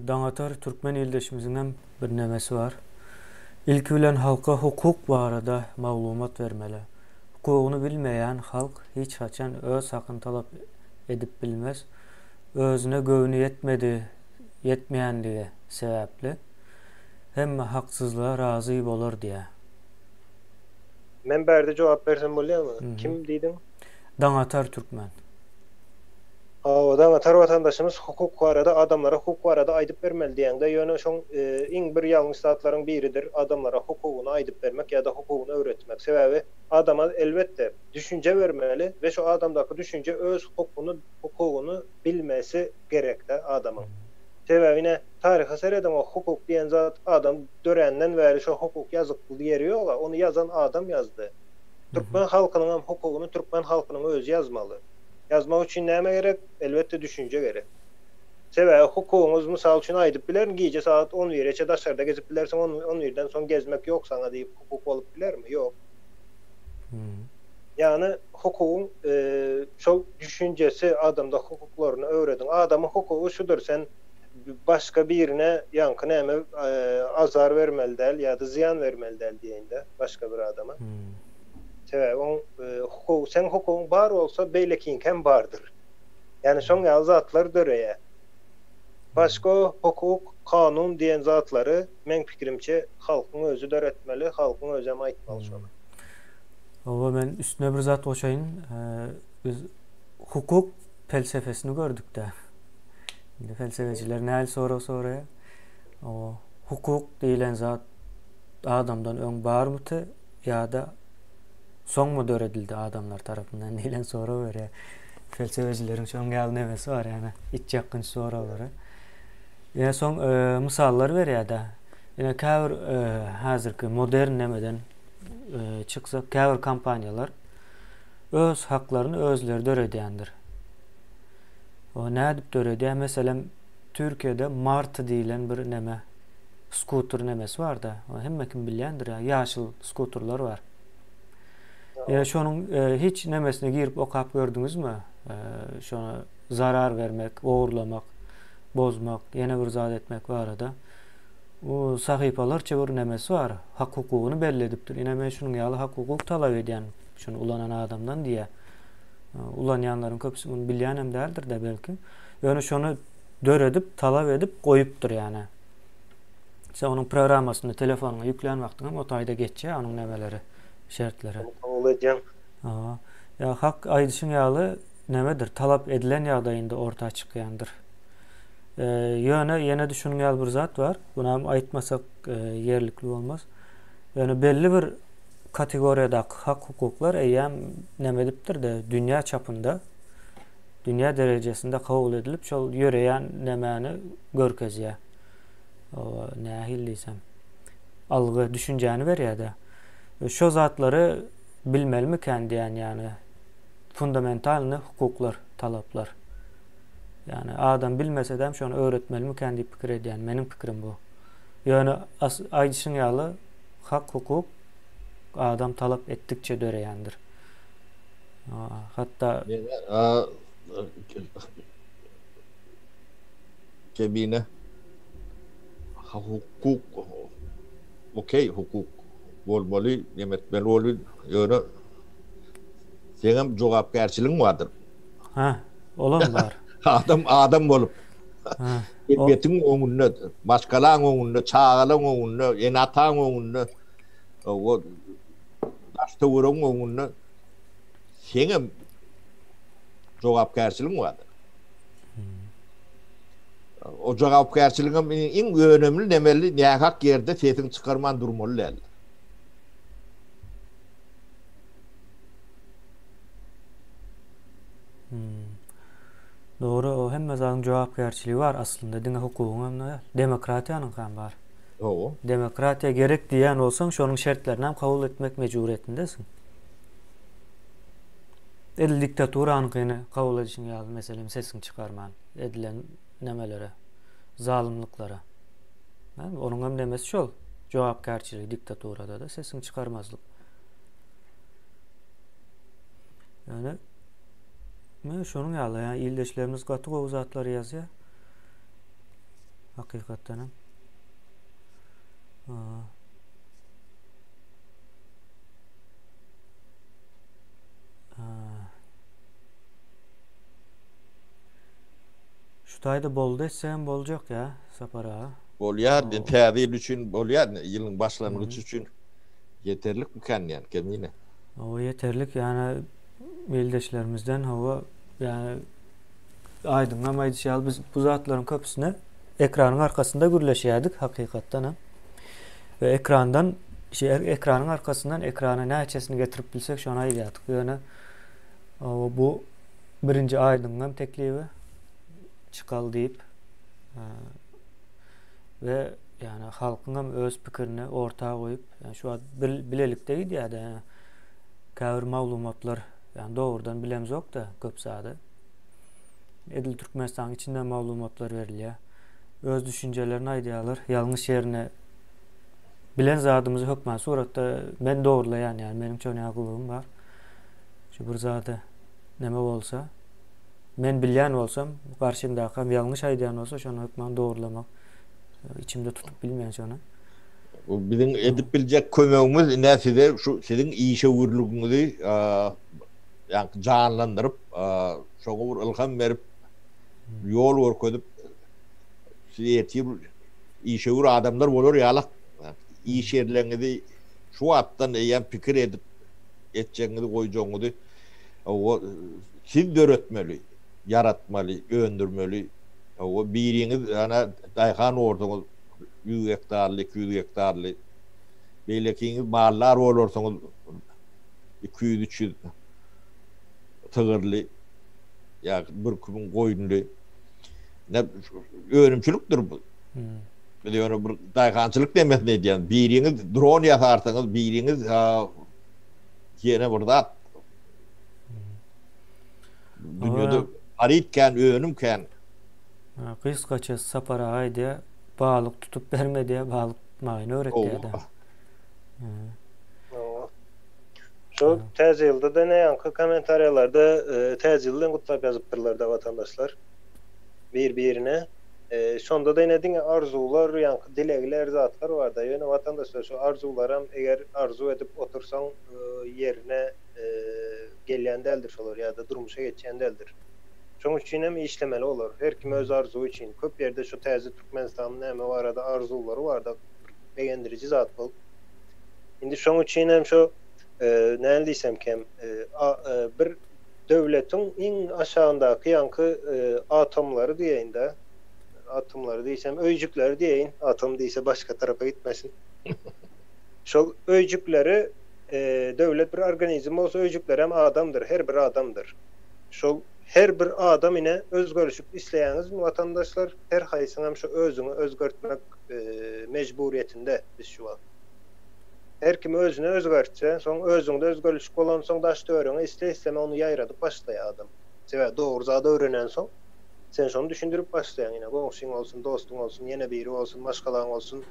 Daňatar türkmen ildeşimiziňem bir nemesi bar. Ilki bilen halka hukuk barada maglumat bermeli. Hukugyny bilmeýän halk hiç haçan öz hakyny talap edip bilmez. Özüne göwni ýetmedi ýetmeýänligi sebäpli hemme haksyzlyga razy bolar diýýär. Men bärde jogap bersem bolýamy? Kim diýdiň? Daňatar Türkmen. Hawa Daňatar watandaşymyz hukuk barada adamlara hukuk barada aýdyp bermeli diýäňde ýöne şoň iň bir ýalňyş zatlaryň biridir adamlara hukugyny aýdyp bermek ýada hukugyny öwretmek sebäbi adama elbetde düşünje bermeli we şo adamdaky düşünje öz hukuny hukugyny bilmesi gerekdä adamyň sebäbi ine taryha serediň o hukuk diýen zat adam döränden bäri şo hukuk ýazykly ýeri ýoga ony ýazan adam ýazdy türkmen halkynyňam hukugyny türkmen halkynyň özi ýazmaly. Ýazmak üçin näme gerek? Elbetde düşünje gerek. Sebäbi hukugyňyz mysal üçin aýdyp bilerin gije sagat on bireçe daşarda gezip bilersiň on birden soň gezmek ýok saňa diýip hukuk bolup bilermi? Ýok. Ýagny hukugyň şol düşünjesi adamda hukuklaryny öwrediň. Adamyň hukugy şudur sen başga birine ýaňky näme azar bermeli däl ýa-da zyýan bermeli däl diýeýin-de başga bir adama. Sebäbi oň hukugy, seň hukugyň bar bolsa, beýlekiňkem bardyr. Ýagny şoň ýaly zatlar döreýär. Başga hukuk, kanun diýen zatlary meň pikirimçe halkyň özi döretmeli, halkyň özem aýtmaly şony. Hawa men üstüne bir zat goşaýyn. Biz hukuk pelsepesini gördük-dä. Indi pelsepeçiler nähili sorag soraýar? Hukuk diýlen zat adamdan öň barmydy? Ýa-da soňmy döredildi adamlar tarapyndan diýlen sorag berýär. Felsefecileriň şoň ýaly nemesi bar, ýagny içýakgynç soraglary. Ýa soň e, mysallar berýär-de. Ýene käbir e, häzirki modern nemeden e, çyksak, käbir kompaniýalar öz haklaryny özleri döredýändir. O nädip döredýär? Meselem, Türkiýede Marty diýlen bir neme skuter nemesi barda. Hemme kim bilýändir ýa ýaşyl skuterler bar. Ýa şonuň e, hiç nemesine girip okap gördüňizmi? E, şona zarar bermek, ogurlamak, bozmak, ýene bir zat etmek barada. O sahypalarça bir nemesi bar. Hak hukugyny belli edipdir. Ine men şunuň ýaly hak hukuk talap edýän şuny ulanan adamdan diýýär. E, ulanýanlaryň köpüsi muny bilýän hem däldir-de belki. Ýöne şony döredip, talap edip goýupdyr ýany. Sen onuň programmasyny telefonyňa ýüklän wagtyň hem o taýda geçýär onuň nemeleri, şertleri. Ony kabul edýäň. Hawa. Ýa hak aýdyşyň ýaly nemedir, talap edilen ýagdaýynda orta çykýandyr. Ýöne ýene-de şunuň ýaly bir zat bar. Bunam aýtmasak ýerlikli bolmaz. Ýöne belli bir kategoriýadaky hak-hukuklar eýýäm neme edipdir-de, dünýä çapynda dünýä derejesinde kabul edilip şol ýöreýän nämäni görkezýär. O nähili diýsem algy düşünjäni berýär-de. Şo zatlary bilmelimikän diýen ýany fundamentalny hukuklar, talaplar. Ýani adam bilmesedem şony öwretmelimikän diýip pikir edýän. Meniň pikirim bu. Ýöne aýdyşyň ýaly hak hukuk. adam talap etdikçe döreýändir. Hatda Kemine hukuk okey hukuk bolmaly neme etmeli boldy ýöne seňem jogapkärçiligiň bardyr. Hä, olam bar. Adam adam bolup. Jemgyýetiň öňünde, maşgalaň öňünde, çagalaň öňünde, ene-ataň öňünde, o daş-töweregiň öňünde seňem jogapkärçiligiň bardyr. O jogapkärçiligiň iň önemli nemeli nähak ýerde sesiňi çykarman durmaly däldir. Dogry, o hemme zadyň jogapkärçiligi bar aslynda, diňe hukugyň hem däl, demokratiýanyňky hem bar. Hawa. Demokratiýa gerek diýýän bolsaň, şonuň şertlerini hem kabul etmek mejburyýetindesiň. Edil diktaturanyňkyny kabul edişiň ýaly, meselem, sesiňi çykarman edilen nemelere, zalymlyklara. Onuň hem nemesi şol, jogapkärçiligi diktaturada-da sesiňi çykarmazlyk. Ýöne men şonuň ýaly, ýa ildeşlerimiz gaty gowy zatlar ýazýar. Hakykatdan hem. Şu taýda boldy etsem boljak ýa Sapar aga. Bolýar, täze ýyl üçin bolýar, ýylyň başlangyjy üçin ýeterlikmikän diýen Kemine. Hawa ýeterlik ýani ildeşlerimizden hawa ýani Aýdyňam aýdyşy ýaly biz bu zatlaryň köpüsini ekranyň arkasynda gürleşýärdik hakykatdan hem. We ekrandan şey ekranyň arkasyndan ekrana näçesini getirip bilsek şony aýdýardyk. Ýöne bu birinji Aýdyňam teklibi çykaly diýip we ýani halkyň hem öz pikirini orta goýup ýani şu wagt bilelikde gidýär-de ýani käbir maglumatlar ýani dogrudan bilemzok-da köp zady. Edil Türkmenistanyň içinden maglumatlar berilýär. Öz düşünjelerini aýdýarlar. Ýalňyş ýerine bilen zadymyzy hökman suratda men dogurlaýan ýani meniň çöne gulugym bar. Şu bir zady neme bolsa men bilýän bolsam garşymdakam ýalňyş aýdýan bolsa şony hökman dogurlamak içimde tutup bilmeýän şony. Bu biziň edip biljek kömegimiz ine size şu siziň işewürligiňizi ýaňky janlandyryp, şoňa bir ylham berip, ýol görkezip, siz ertir işewür adamlar bolar ýaly iş ýerleriňizi şu wagtdan eýýäm pikir edip etjegiňizi, goýjagyňyzy siz döretmeli, ýaratmaly, öndürmeli. Biriňiz ýa daýhan bolsaňyz 100 gektarly, 200 gektarly, beýlekiňiz maldar bolarsyňyz 200-300 sygyrly ýa bir-iki müň goýunly. Ne önümçilikdir bu. Biz ýöne bir daýhançylyk demesini edýän. Biriňiz dron ýasarsyňyz, biriňiz ýene bir zat. Dünýede haryt kän, önüm kän. Gysgaça Sapar aga aýdýar, balyk tutup berme diýýär, balyk tutmagyny öwret diýýär. Şu täze ýylda-da ne ýaňky kommentariýalarda täze ýyl bilen gutlap ýazypdyrlar-da watandaşlar bir-birine. Şonda-da ine diňe arzuwlar, ýaňky dilegler, zatlar bar-da. Ýöne watandaşlar şu arzuwlaram eger arzuw edip otursaň ýerine gelýän däldir şolar ýa-da durmuşa geçýän däldir. Şoň üçin hem işlemeli olar. Her kim öz arzuwy üçin. Köp ýerde şu täze Türkmenistanyň näme barada arzuwlary bar-da begendiriji zat bul. Indi şoň üçin hem şo näme diýsemkem bir döwletiň iň aşagyndaky ýaňky atomlary diýeýin-dä, atomlary diýsem öýjükleri diýeýin, atom diýse başga tarapa gitmesin. Şol öýjükleri döwlet bir organizm bolsa öýjükleri hem adamdyr, her bir adamdyr. Şol her bir adam ine özgerişik isleýäňizmi watandaşlar, her haýsyňam şo özüňi özgertmek mejburyýetinde biz şu wagt. Her kim özüni özgertse, soň özüňde özgerlişik bolansoň daş-töweregiňe isle-isleme ony ýaýradyp başlaýar adam. Sebäbi dogry zady öwrenensoň, sen şony düşündirip başlaýaň, ine goňşyň bolsun, dostuň bolsun, ýene biri bolsun, maşgalaň bolsun.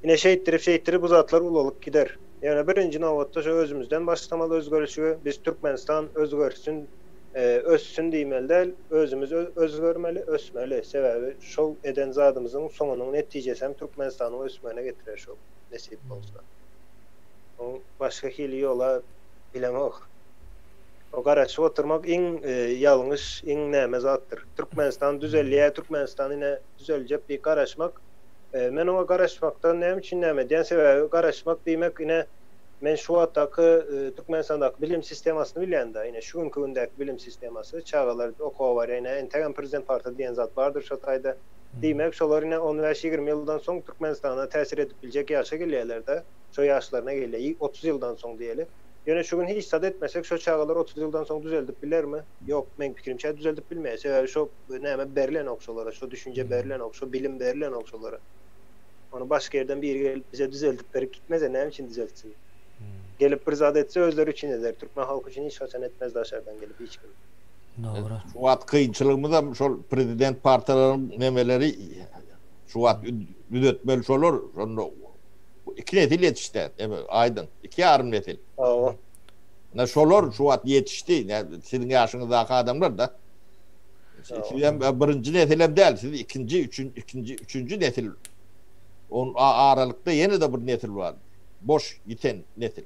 Ine şeýtdirip-şeýtdirip bu zatlar ulalyp gider. Ýöne birinji nobatda şo özümizden başlamaly özgerişige. Biz Türkmenistan özgersin, össün diýmeli däl, özümiz özgermeli, ösmeli. Sebäbi şol eden zadymyzyň soňunyň netijesem Türkmenistanyň ösmegine getirer şol, nesip bolsa. Oň başga hili ýola bilemok. O garaşyp oturmak iň ýalňyş, iň näme zatdyr. Türkmenistan düzelýär, Türkmenistan ine düzeljek diýip garaşmak. Men oňa garaşmakdan näme üçin näme edýän, sebäbi garaşmak diýmek ine men şu wagtdaky Türkmenistandaky bilim sistemasyny bilýän-de, ine şu günki gündäki bilim sistemasy, çagalar okuwa barýar, ine entegem prezident parta diýen zat bardyr şo taýda. Diýmek şolar ine on bäş-ýigrimi ýyldan soň Türkmenistana täsir edip biljek ýaşa gelýärler-de, şo ýaşlaryna gelýär, 30 ýyldan soň diýeli. Ýöne şu gün hiç zat etmesek şo çagalar 30 ýyldan soň düzeldip bilermi? Ýok, meň pikirimçe düzeldip bilmeýär. Sebäbi şo näme berilenok şolara, şo düşünje berilenok, şo bilim berilenok şolara. Ony başga ýerden biri gelip bize düzeldip berip gitmez-e, näme üçin düzeltsin? Gelip bir zat etse özleri üçin eder, türkmen halky üçin hiç haçan etmez daşardan gelip hiç kim. Dogry. Şu wagt kynçylygymyzam şol prezident partiýalaryň nemeleri şu wagt düzetmeli şolar, şonda iki nesil ýetişdi, eme aýdyň, iki ýarym nesil. Hawa. Ine şolar şu wagt ýetişdi, siziň ýaşyňyzdaky adamlar-da. Siz hem birinji nesil hem däl, siz ikinji, üçün, ikinji, üçünji nesil. On aralykda ýene-de bir nesil bar. Boş ýiten nesil.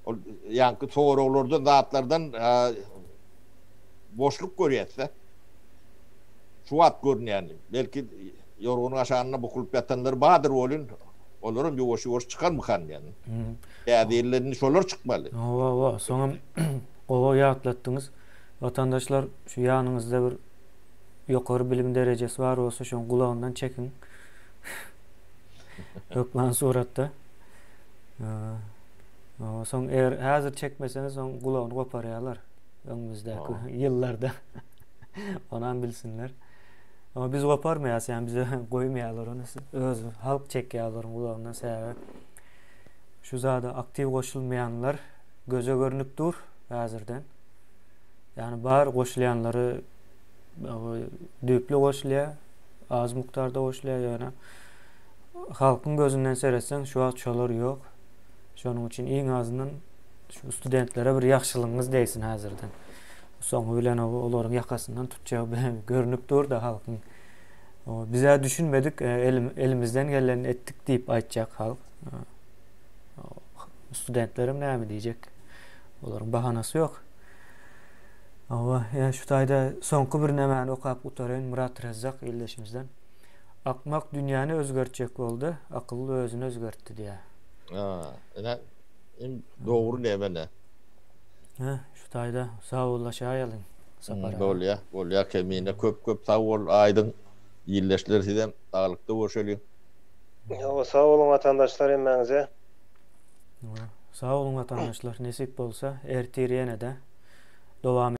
Ol ýaňky soraglardan, zatlardan boşluk görýäs-de. Şu wagt görünýäni. Belki ýorganyň aşagynda bukulyp ýatanlar bardyr welin, olaram ýuwaş-ýuwaş çykarmykan diýen. Täze ýylda indi şolar çykmaly. Hawa, hawa. Soňam gowy ýatlatdyňyz. Watandaşlar, şu ýanyňyzda bir ýokary bilim derejesi bar bolsa, şoň gulagyndan çekiň. Hökman suratda. Soň eger häzir çekmeseňiz, soň gulagyny goparýarlar öňümizdäki ýyllarda. Onam bilsinler. Ama biz goparmaýas, ýani bize goýmaýarlar ony. Öz halk çekýär olaryň gulagyndan sebäbi şu zada aktiw goşulmaýanlar göze görnüp dur häzirden. Ýani bar goşulýanlary düýpli goşulýar, az mukdarda goşulýar ýöne halkyň gözünden seretseň şu wagt şolar ýok. Şonuň üçin iň azyndan şu studentlere bir ýagşylygyňyz degsin häzirden. Soňy bilen olaryň ýakasyndan tutjagy görnüp dur-da halkyň. Bizä düşünmedik, elimizden gelenini etdik diýip aýtjak halk. Studentlerem näme diýjek? Olaryň bahanasy ýok. Hawa, ýa şu taýda soňky bir nämäni okap gutaraýyn Myrat Rezzak ildeşimizden. Akmak dünýäni özgertjek boldy, akylly özüni özgertdi diýýär. Ha, ine, iň dogry näme ne? Hä, şu taýda sag bollaşaýalyň Sapar aga. Bolýa, bolýa Kemine köp köp sag bol Aýdyň ildeşler sizem saglykda görşeliň. Hawa sag boluň watandaşlar hemmäňize. Sag boluň watandaşlar nesip bolsa ertir ýenede dowam.